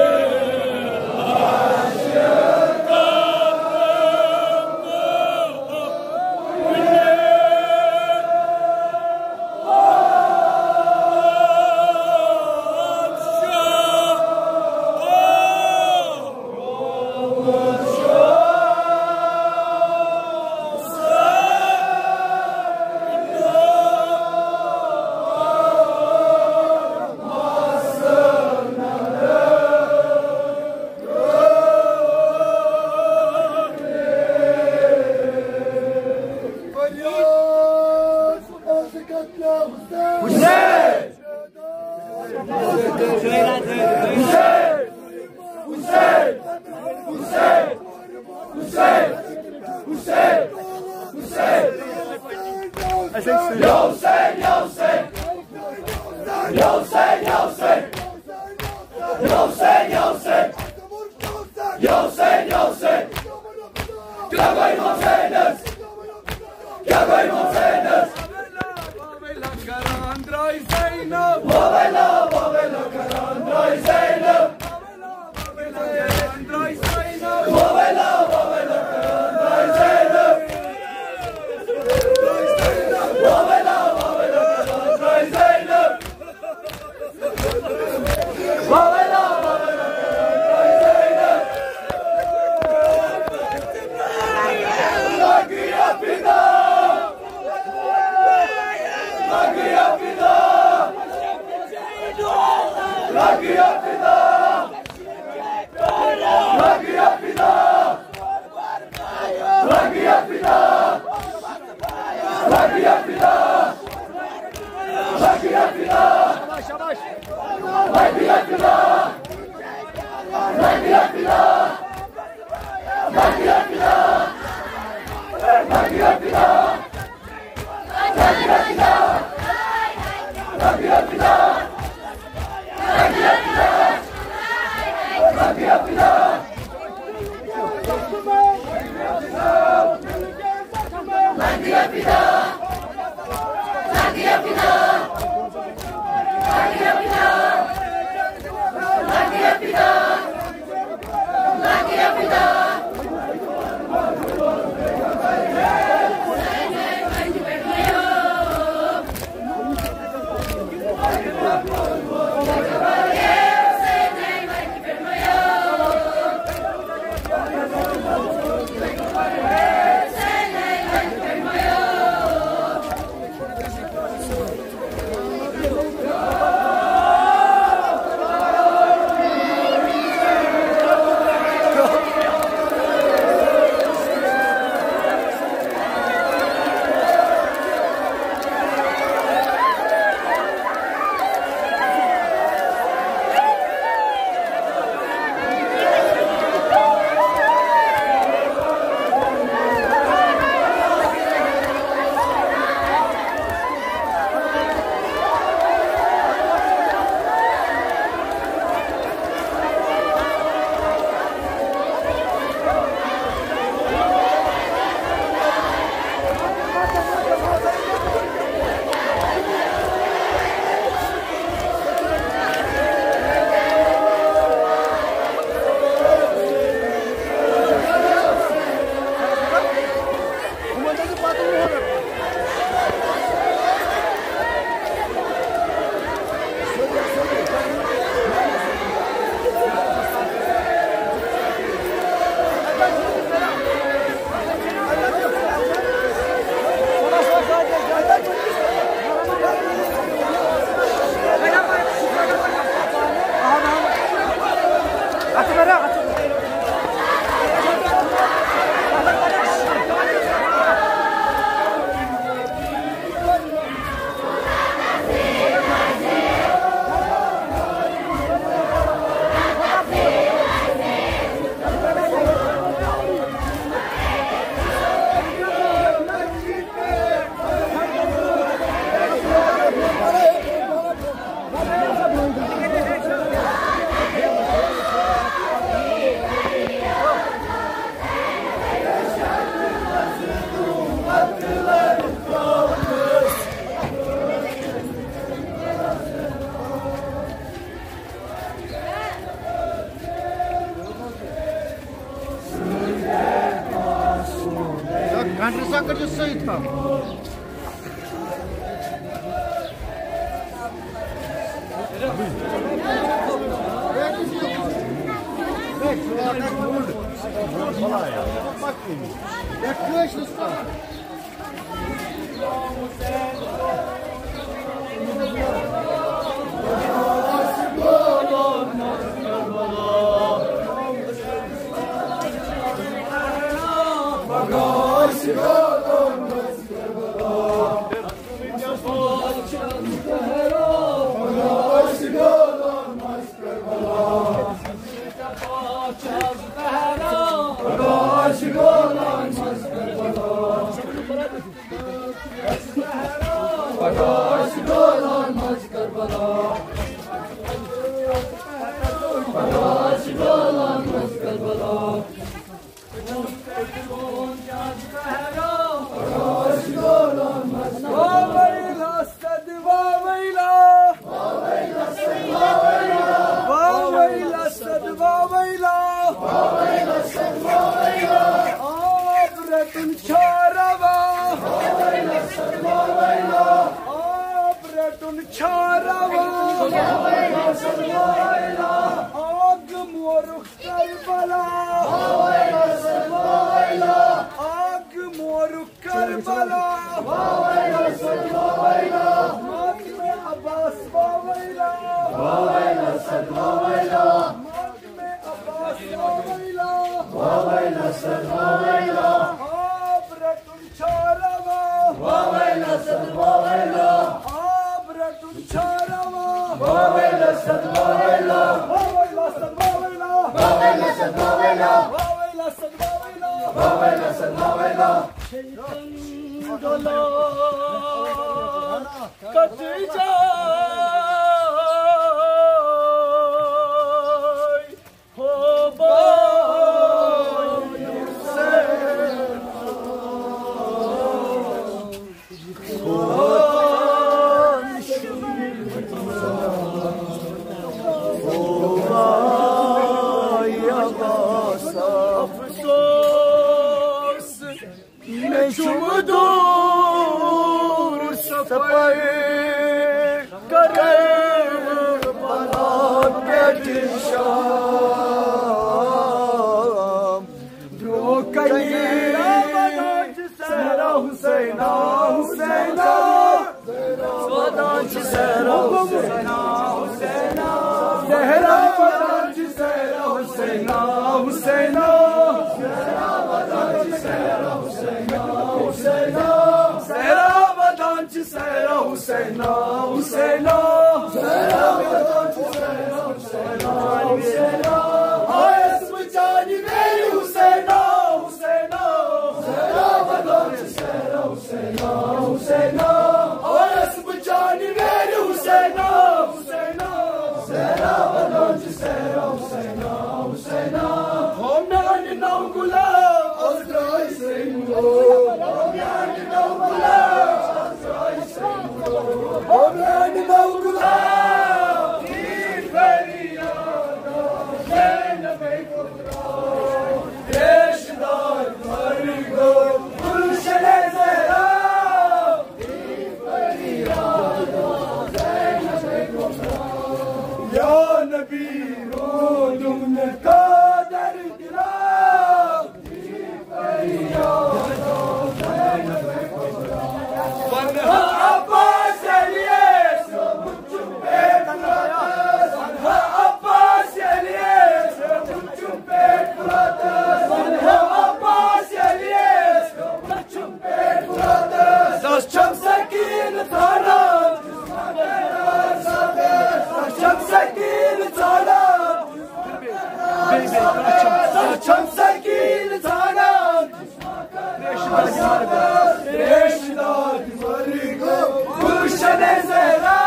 Ya Hussein, ya Hussein. Ya Hussein, ya Hussein. Ya Hussein, ya Hussein. Ya Hussein, ya Hussein. Kya koi Hussein is? Kya koi Hussein is? Wawela, wawela, karan drai Zainab. Wawela, wawela, karan drai Zainab. گنڈٕ سا کٔرِو سۭتۍ کَم۔ پگاہ چھِ ڈولان منٛز کربلا۔ پگاہ چھِ ڈولان منٛز کربلا۔ واویلا سد واویلا۔ واویلا سد واویلا۔ آب رٹن چھا روا۔ آب رٹن چھا روا۔ آگ مورُکھ کربلا۔ آگ مورُکھ کربلا۔ ماتم عباس واویلا۔ ماتم عباس واویلا۔ آب رٹن چھا روا۔ واویلا سد واویلا۔ آب رٹن چھا روا۔ واویلا سد واویلا۔ واویلا سد واویلا۔ واویلا سد واویلا۔ واویلا سد واویلا۔ واویلا سد واویلا۔ شیطان ڈولا کٹ جائے۔ افسوس، مےٚ چھُم دوٗر سفر کربلا پٮ۪ٹھ شام۔ برٛونٛہہ کنہِ صحرا حسینا، حسینا۔ ودان چھِ صحرا حسینا، حسینا۔ صحرا ودان چھِ صحرا حسینا، حسینا۔ صحرا ودان چھِ صحرا حسینا، حسینا۔ صحرا ودان چھِ صحرا حسینا، حسینا۔ صحرا ودان چھِ صحرا حسینا، حسینا۔ آیس بہٕ چانہِ ویرِ حسینا، حسینا۔ صحرا ودان چھِ صحرا حسینا، حسینا۔ آیس بہٕ چانہِ ویرِ حسینا، حسینا۔ صحرا ودان چھِ صحرا حسینا، حسینا۔ ہو میانہِ نو غلام، از درٛاے سٲنۍ لوٗکھ۔ ہو میانہِ نو غلام، از درٛاے سٲنۍ لوٗکھ۔ ہو میانہِ نو غلام۔ یا نبی، رو دم قادر دلا۔ ونہٕ ہا عباس علیَس، ونہٕ ہا عباس علیَس، ونہٕ ہا عباس علیَس۔ دس چھم سکیٖن ژھانڈان، دس چھم سکیٖن ژھانڈان، دس چھم سکیٖن ژھانڈان۔ ریشہٕ دار مرگ گلشن زہرا۔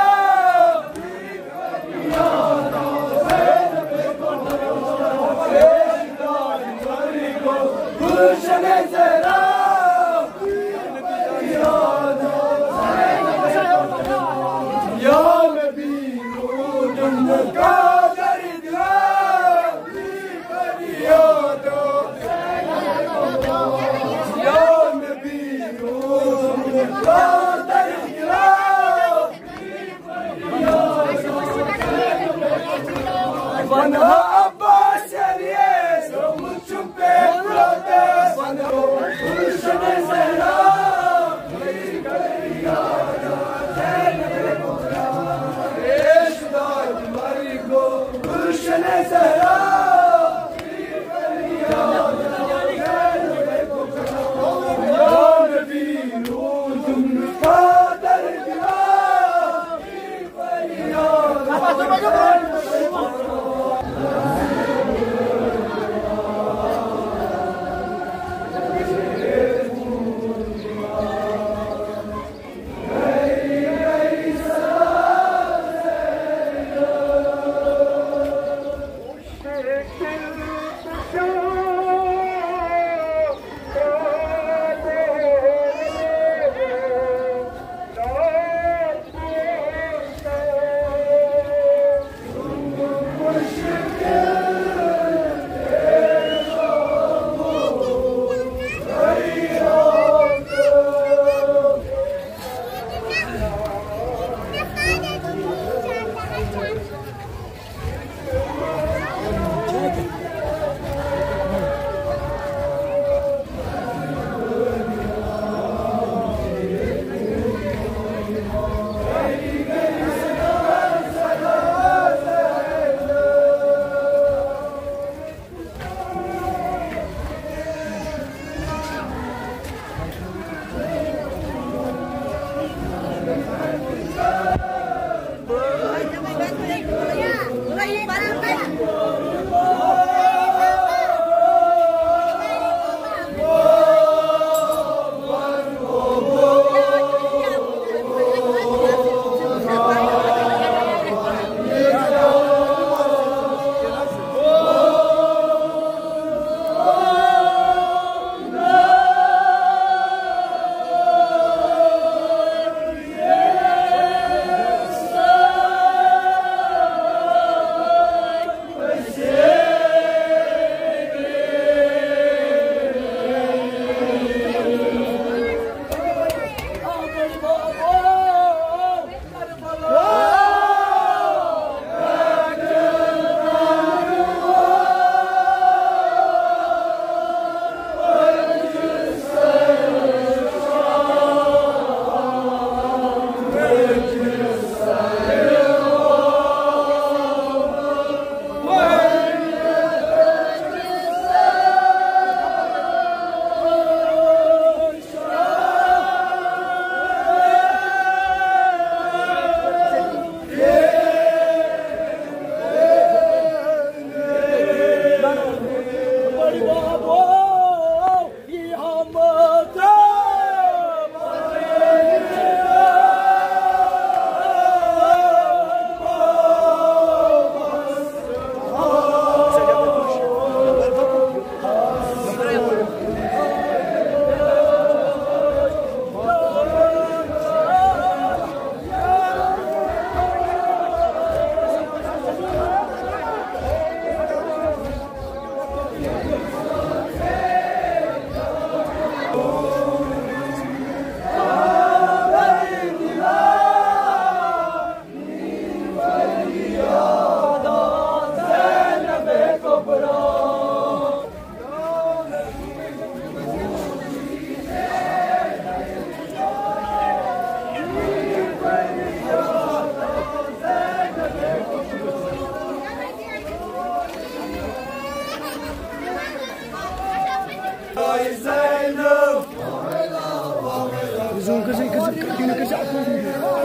ونہٕ ہا عباس علیَس، گوٚمُت چھُم پیٹ پرٛوتَس۔ ونہٕ ہا گُلشن زہرا۔ ریشہٕ دار مرگ گلشن زہرا۔ Zoom کٔرۍ زِ، یہِ کٔرۍ زِ، continue کٔرۍ زِ، اَتھ منٛز video۔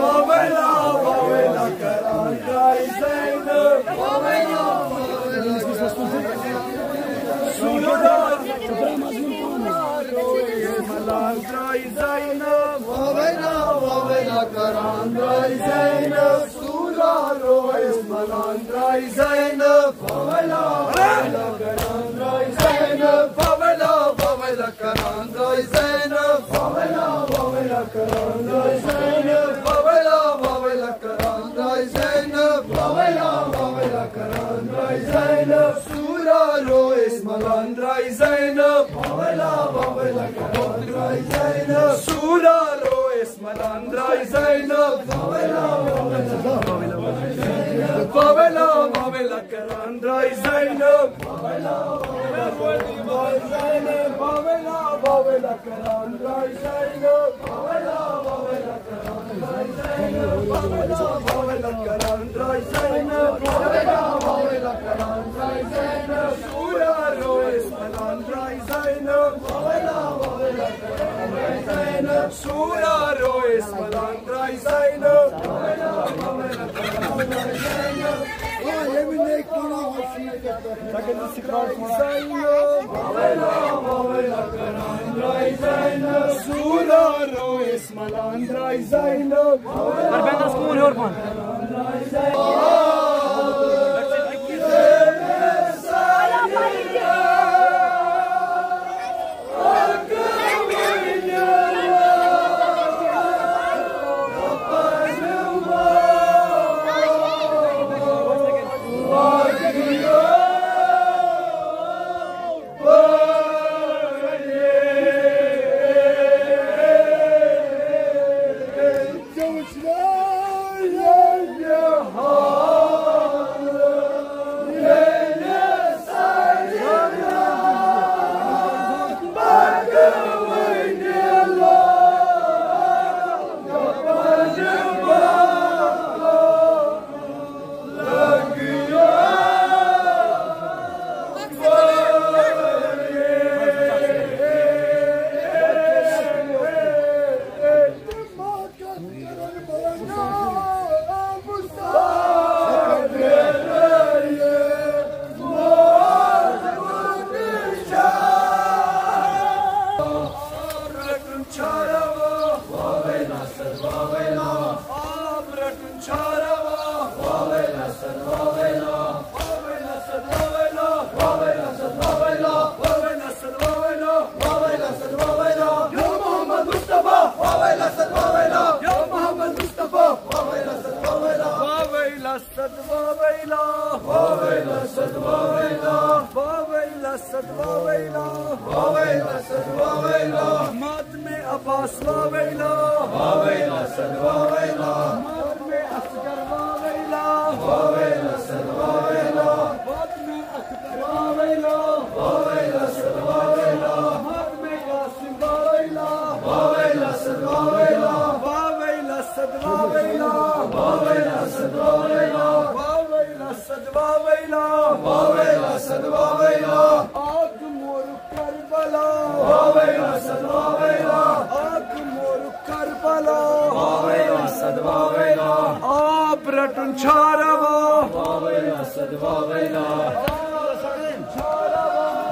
واویلا، واویلا، سد واویلا۔ ماتم عباس واویلا، واویلا، سد واویلا۔ ماتم اصغر واویلا، واویلا، سد واویلا۔ ماتم اختر واویلا، واویلا، سد واویلا۔ ماتم قاسم واویلا، واویلا، سد واویلا۔ واویلا، سد واویلا، واویلا، سد واویلا۔ واویلا، سد واویلا، واویلا، سد واویلا۔ آگ مور کربلا۔ واویلا، سد واویلا۔ آگ مور کربلا۔ واویلا، سد واویلا۔ آب رٹن چھا روا۔ واویلا، سد واویلا۔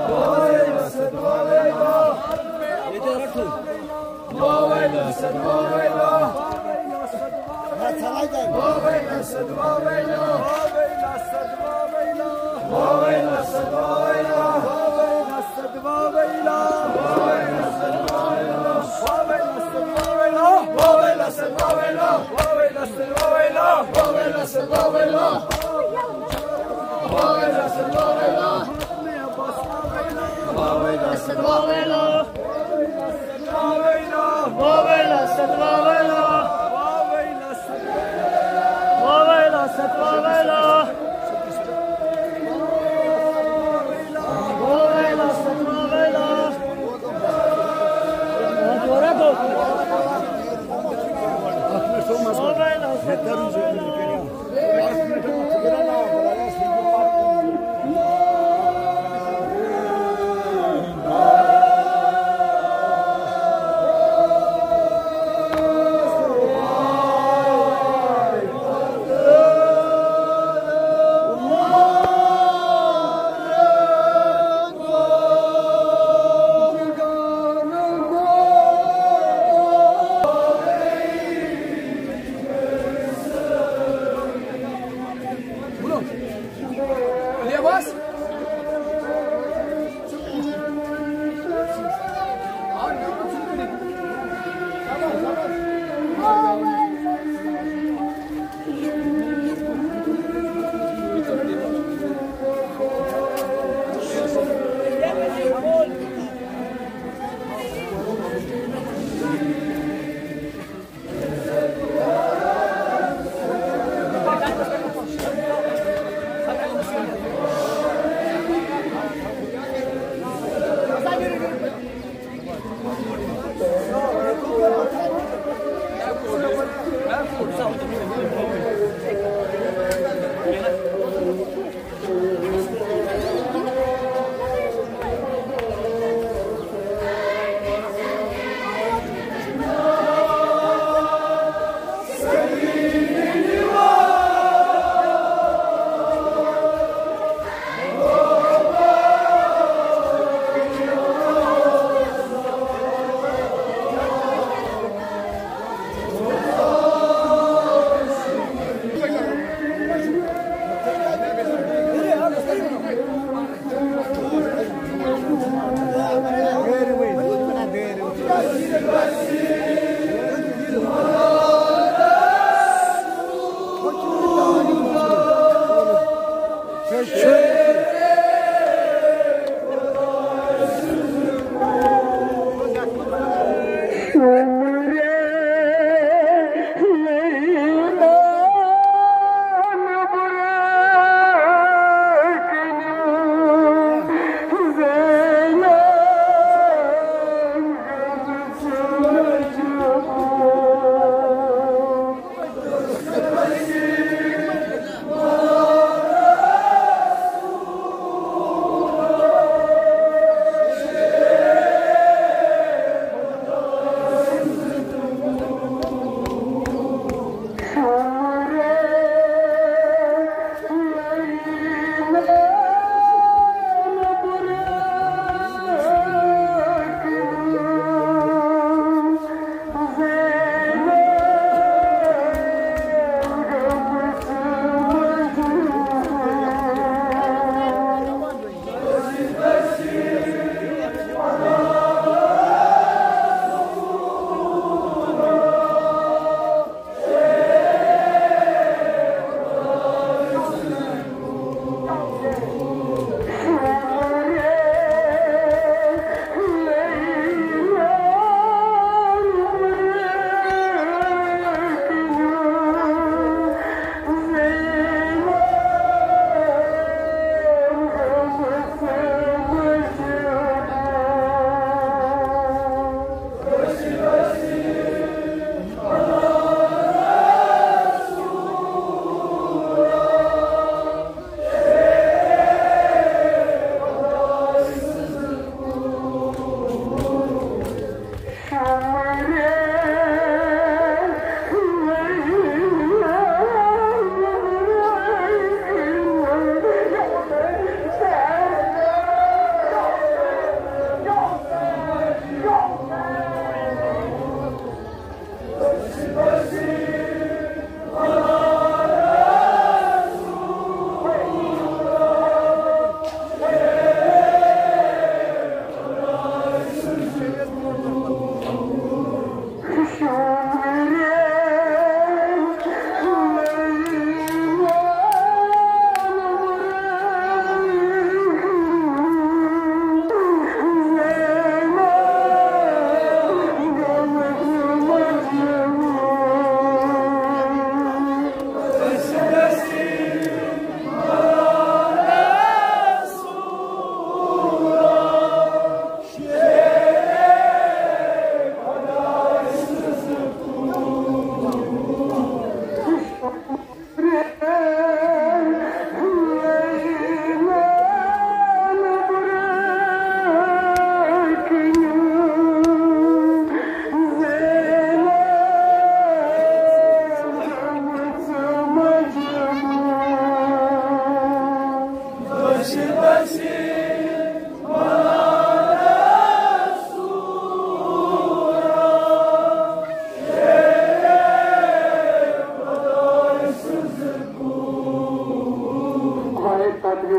واویلا، سد واویلا۔ واویلا، سد واویلا۔ واویلا، سد واویلا۔ واویلا، سد واویلا۔ واویلا، سد واویلا۔ واویلا، سد واویلا۔ واویلا، سد واویلا۔ واویلا، سد واویلا۔ واویلا، سد واویلا۔ واویلا، سد واویلا۔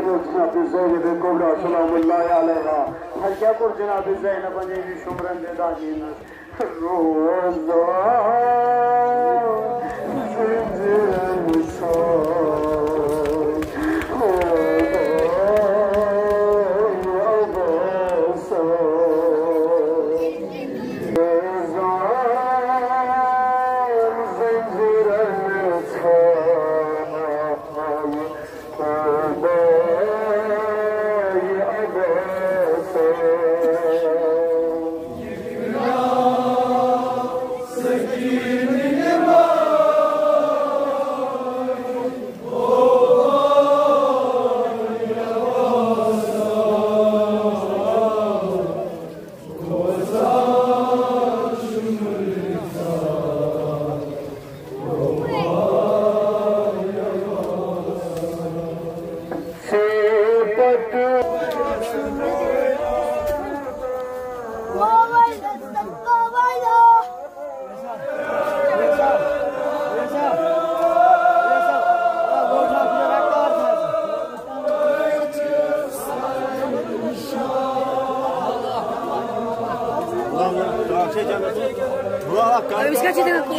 جناب زینب کبریٰ سلام اللہ علیہا۔ ہر کیا کوٚر جناب زینبن ییٚمہِ شُمرن دِدانینس؟ روزان زنجیرن ژھانٛڈ، روزان عباسا۔ روزان زنجیرن ژھانٛڈ، أمِس کَتہِ چھِ دِوان کٲم؟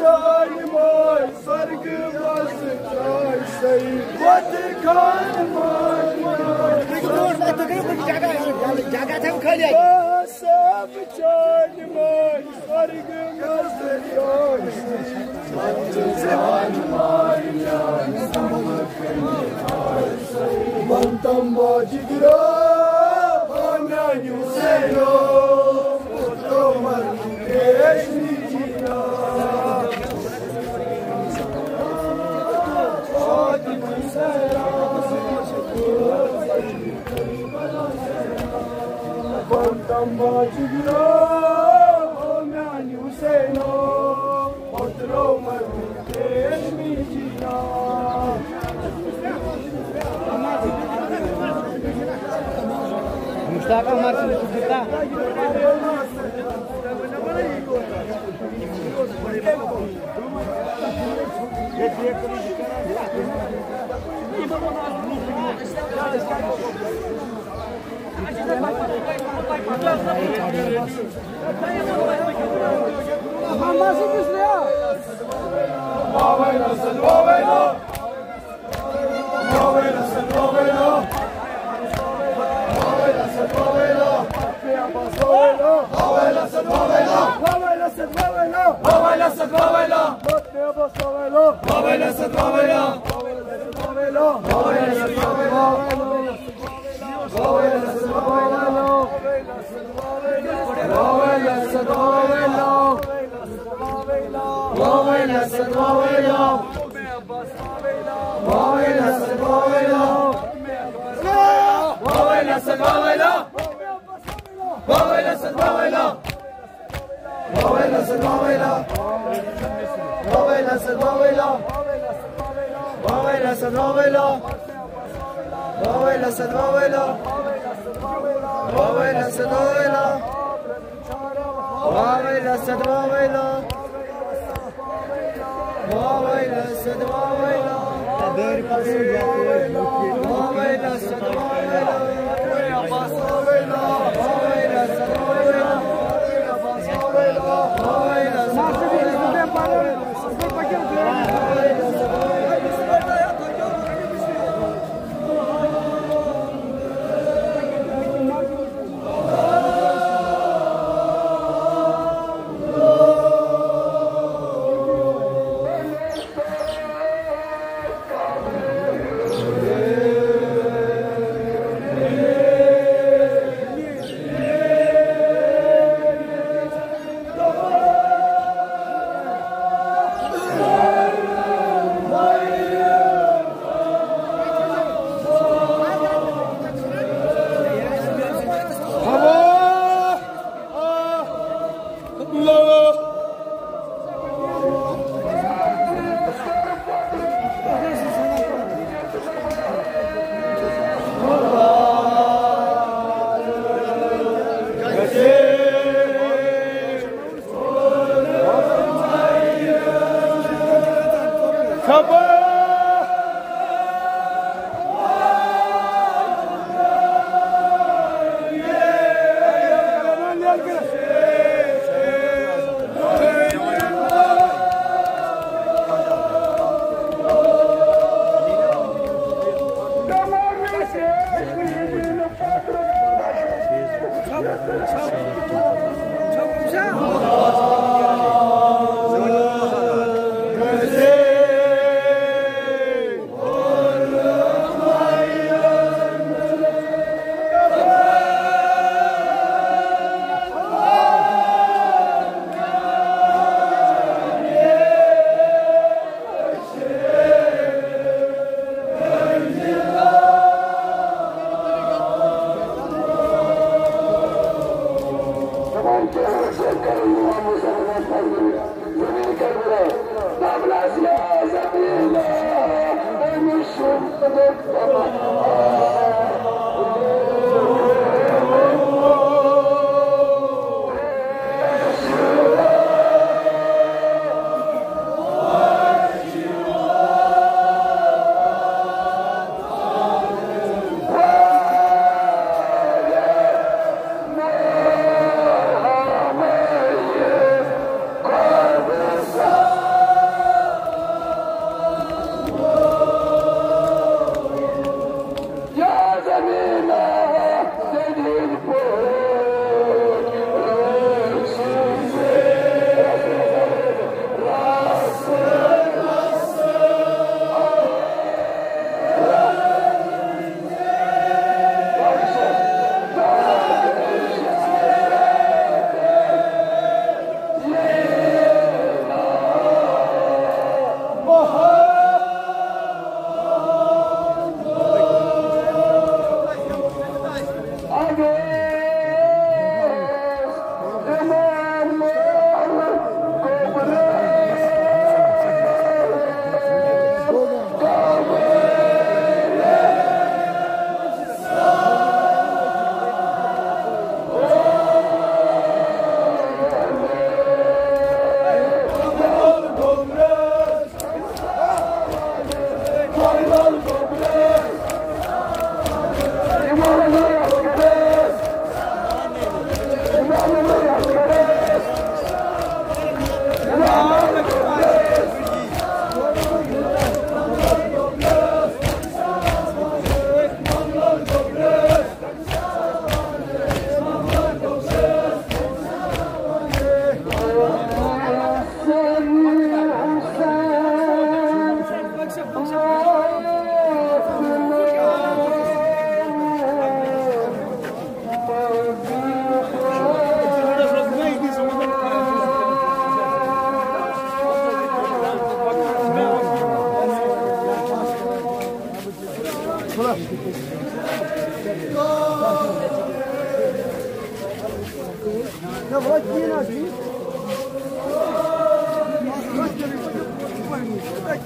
جان ماے سرگ مز جاے سعید وت خان ماے جان۔ جگہ تھاو خٲلی۔ صاحب جان ماے سرگ مز جاے سعید وت خان ماے جان۔ بنتم باجگرا، بانیو سیرو، تو مر ریشمی جینا۔ بنتم باجگرا، بانیو سیرو، تو مر مشتاق عمر سٕنٛدِ خٲطرٕ۔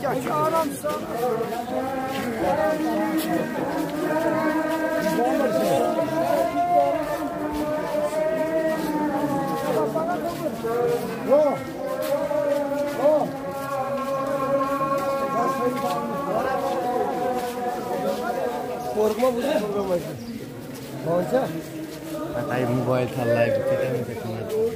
کیٛاہ چھُ آرام سان؟ کوٚرُکھ ما وٕچھُن؟ پَتہٕ آیہِ موبایِل تھاو لایِو، ژےٚ کیٛاہ وٕنکیٚس وَنان؟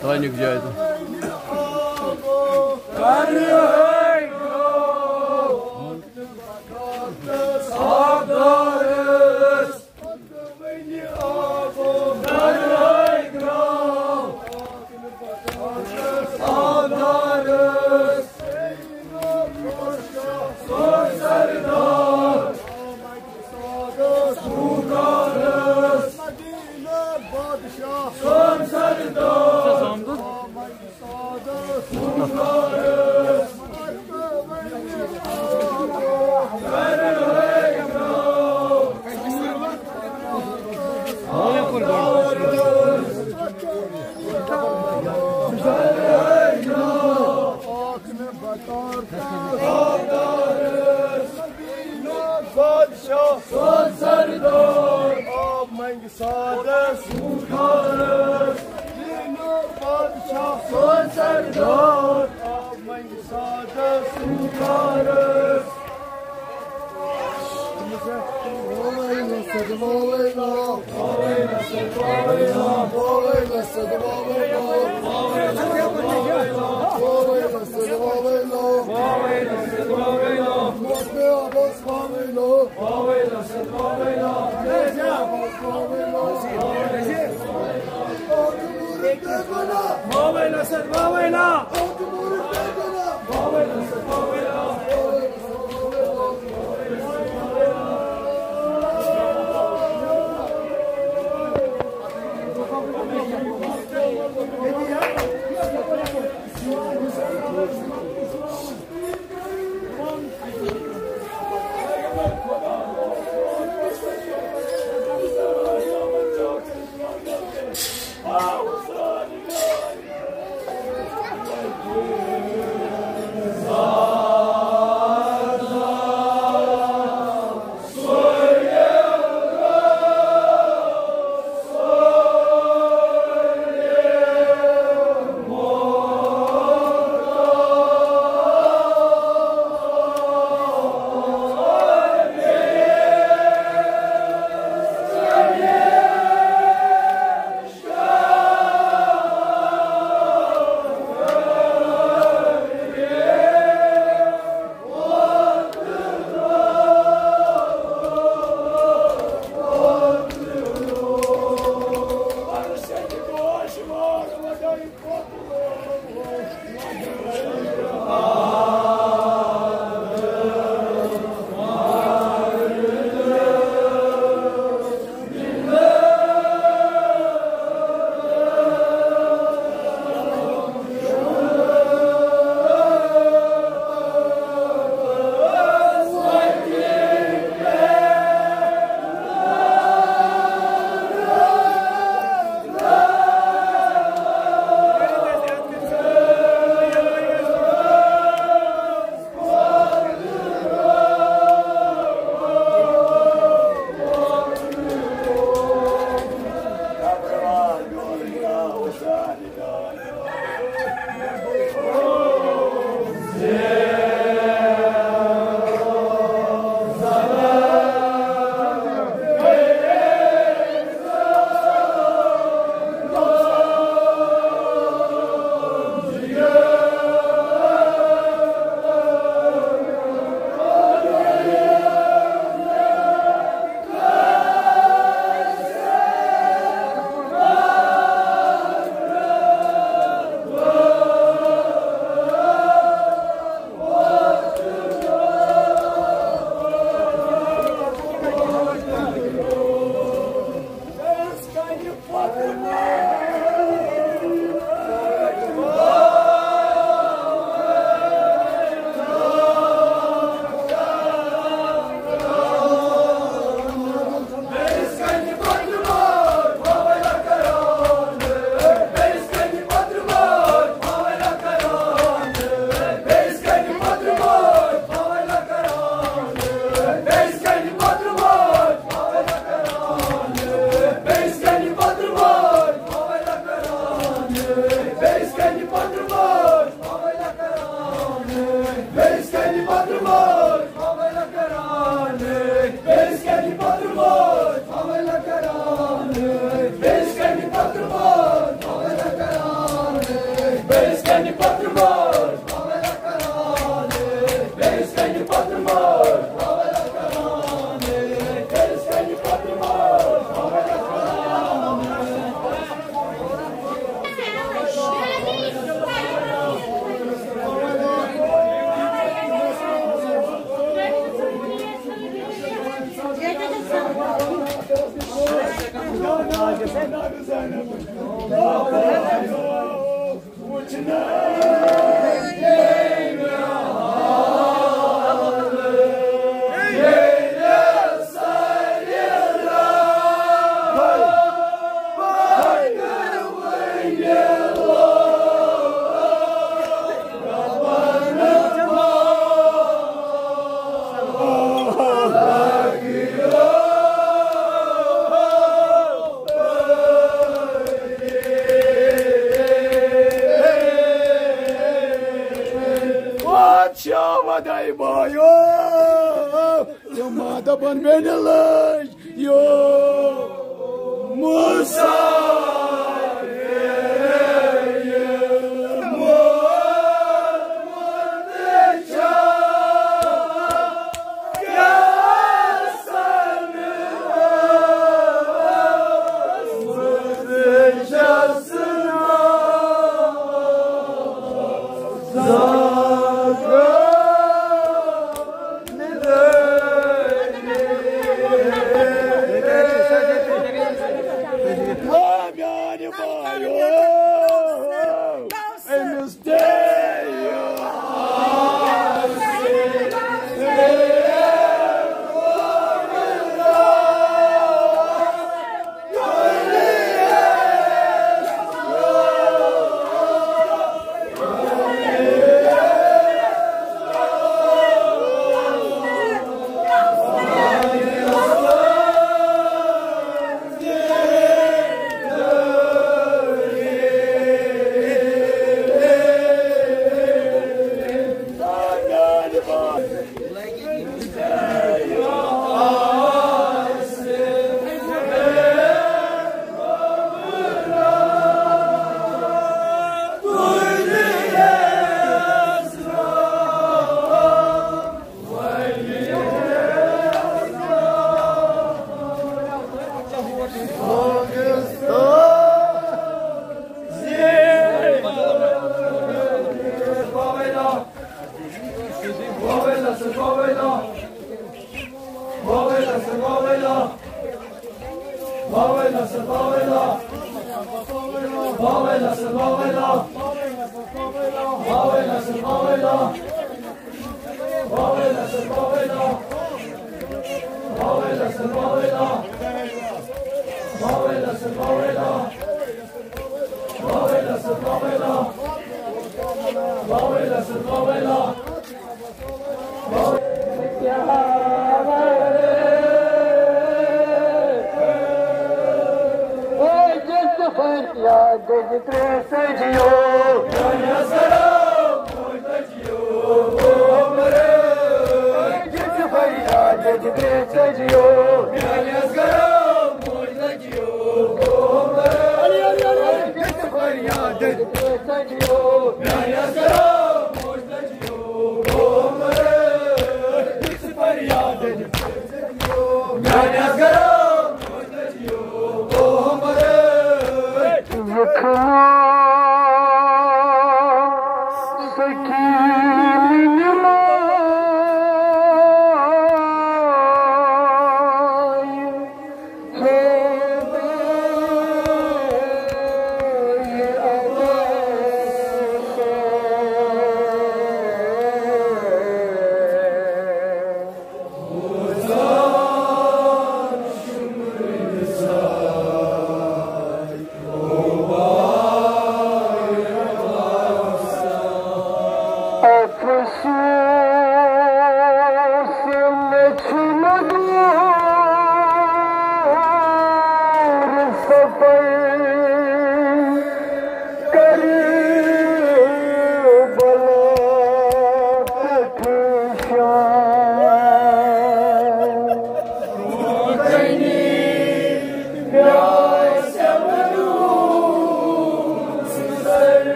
تانیُک جاے تہٕ۔ بادشاہ سون سردار، آب منگہِ سادس۔ بادشاہ سون سردار، آب منگہِ سادس۔ پادشاہ وداے بایو، تِم ما دپن مےٚ نہٕ لٔج یو موسیٰ۔ میانہِ بایو، أمِس دِیِو۔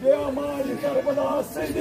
بیمارِ کربلا سٕنٛدِ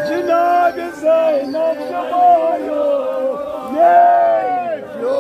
جناب زینب جمایو نیکیو۔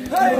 Hay,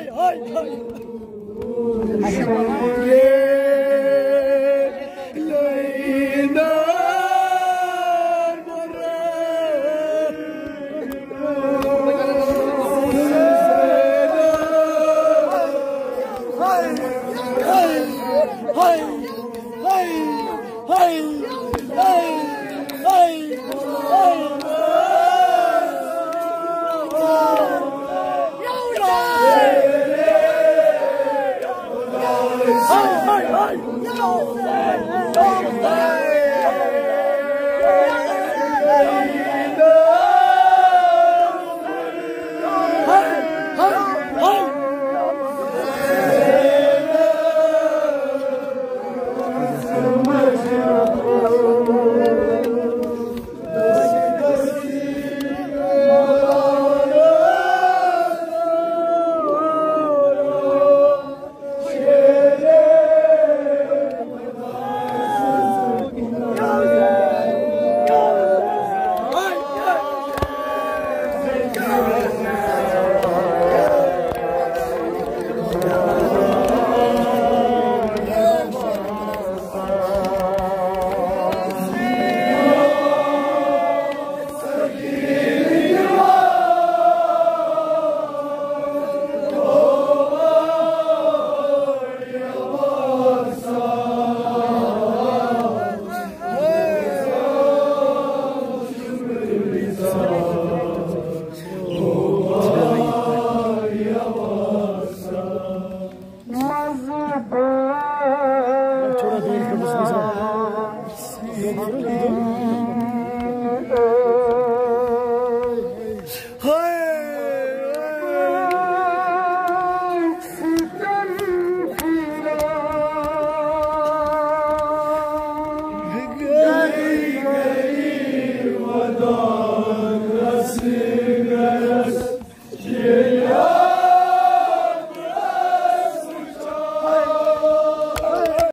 hay, hay.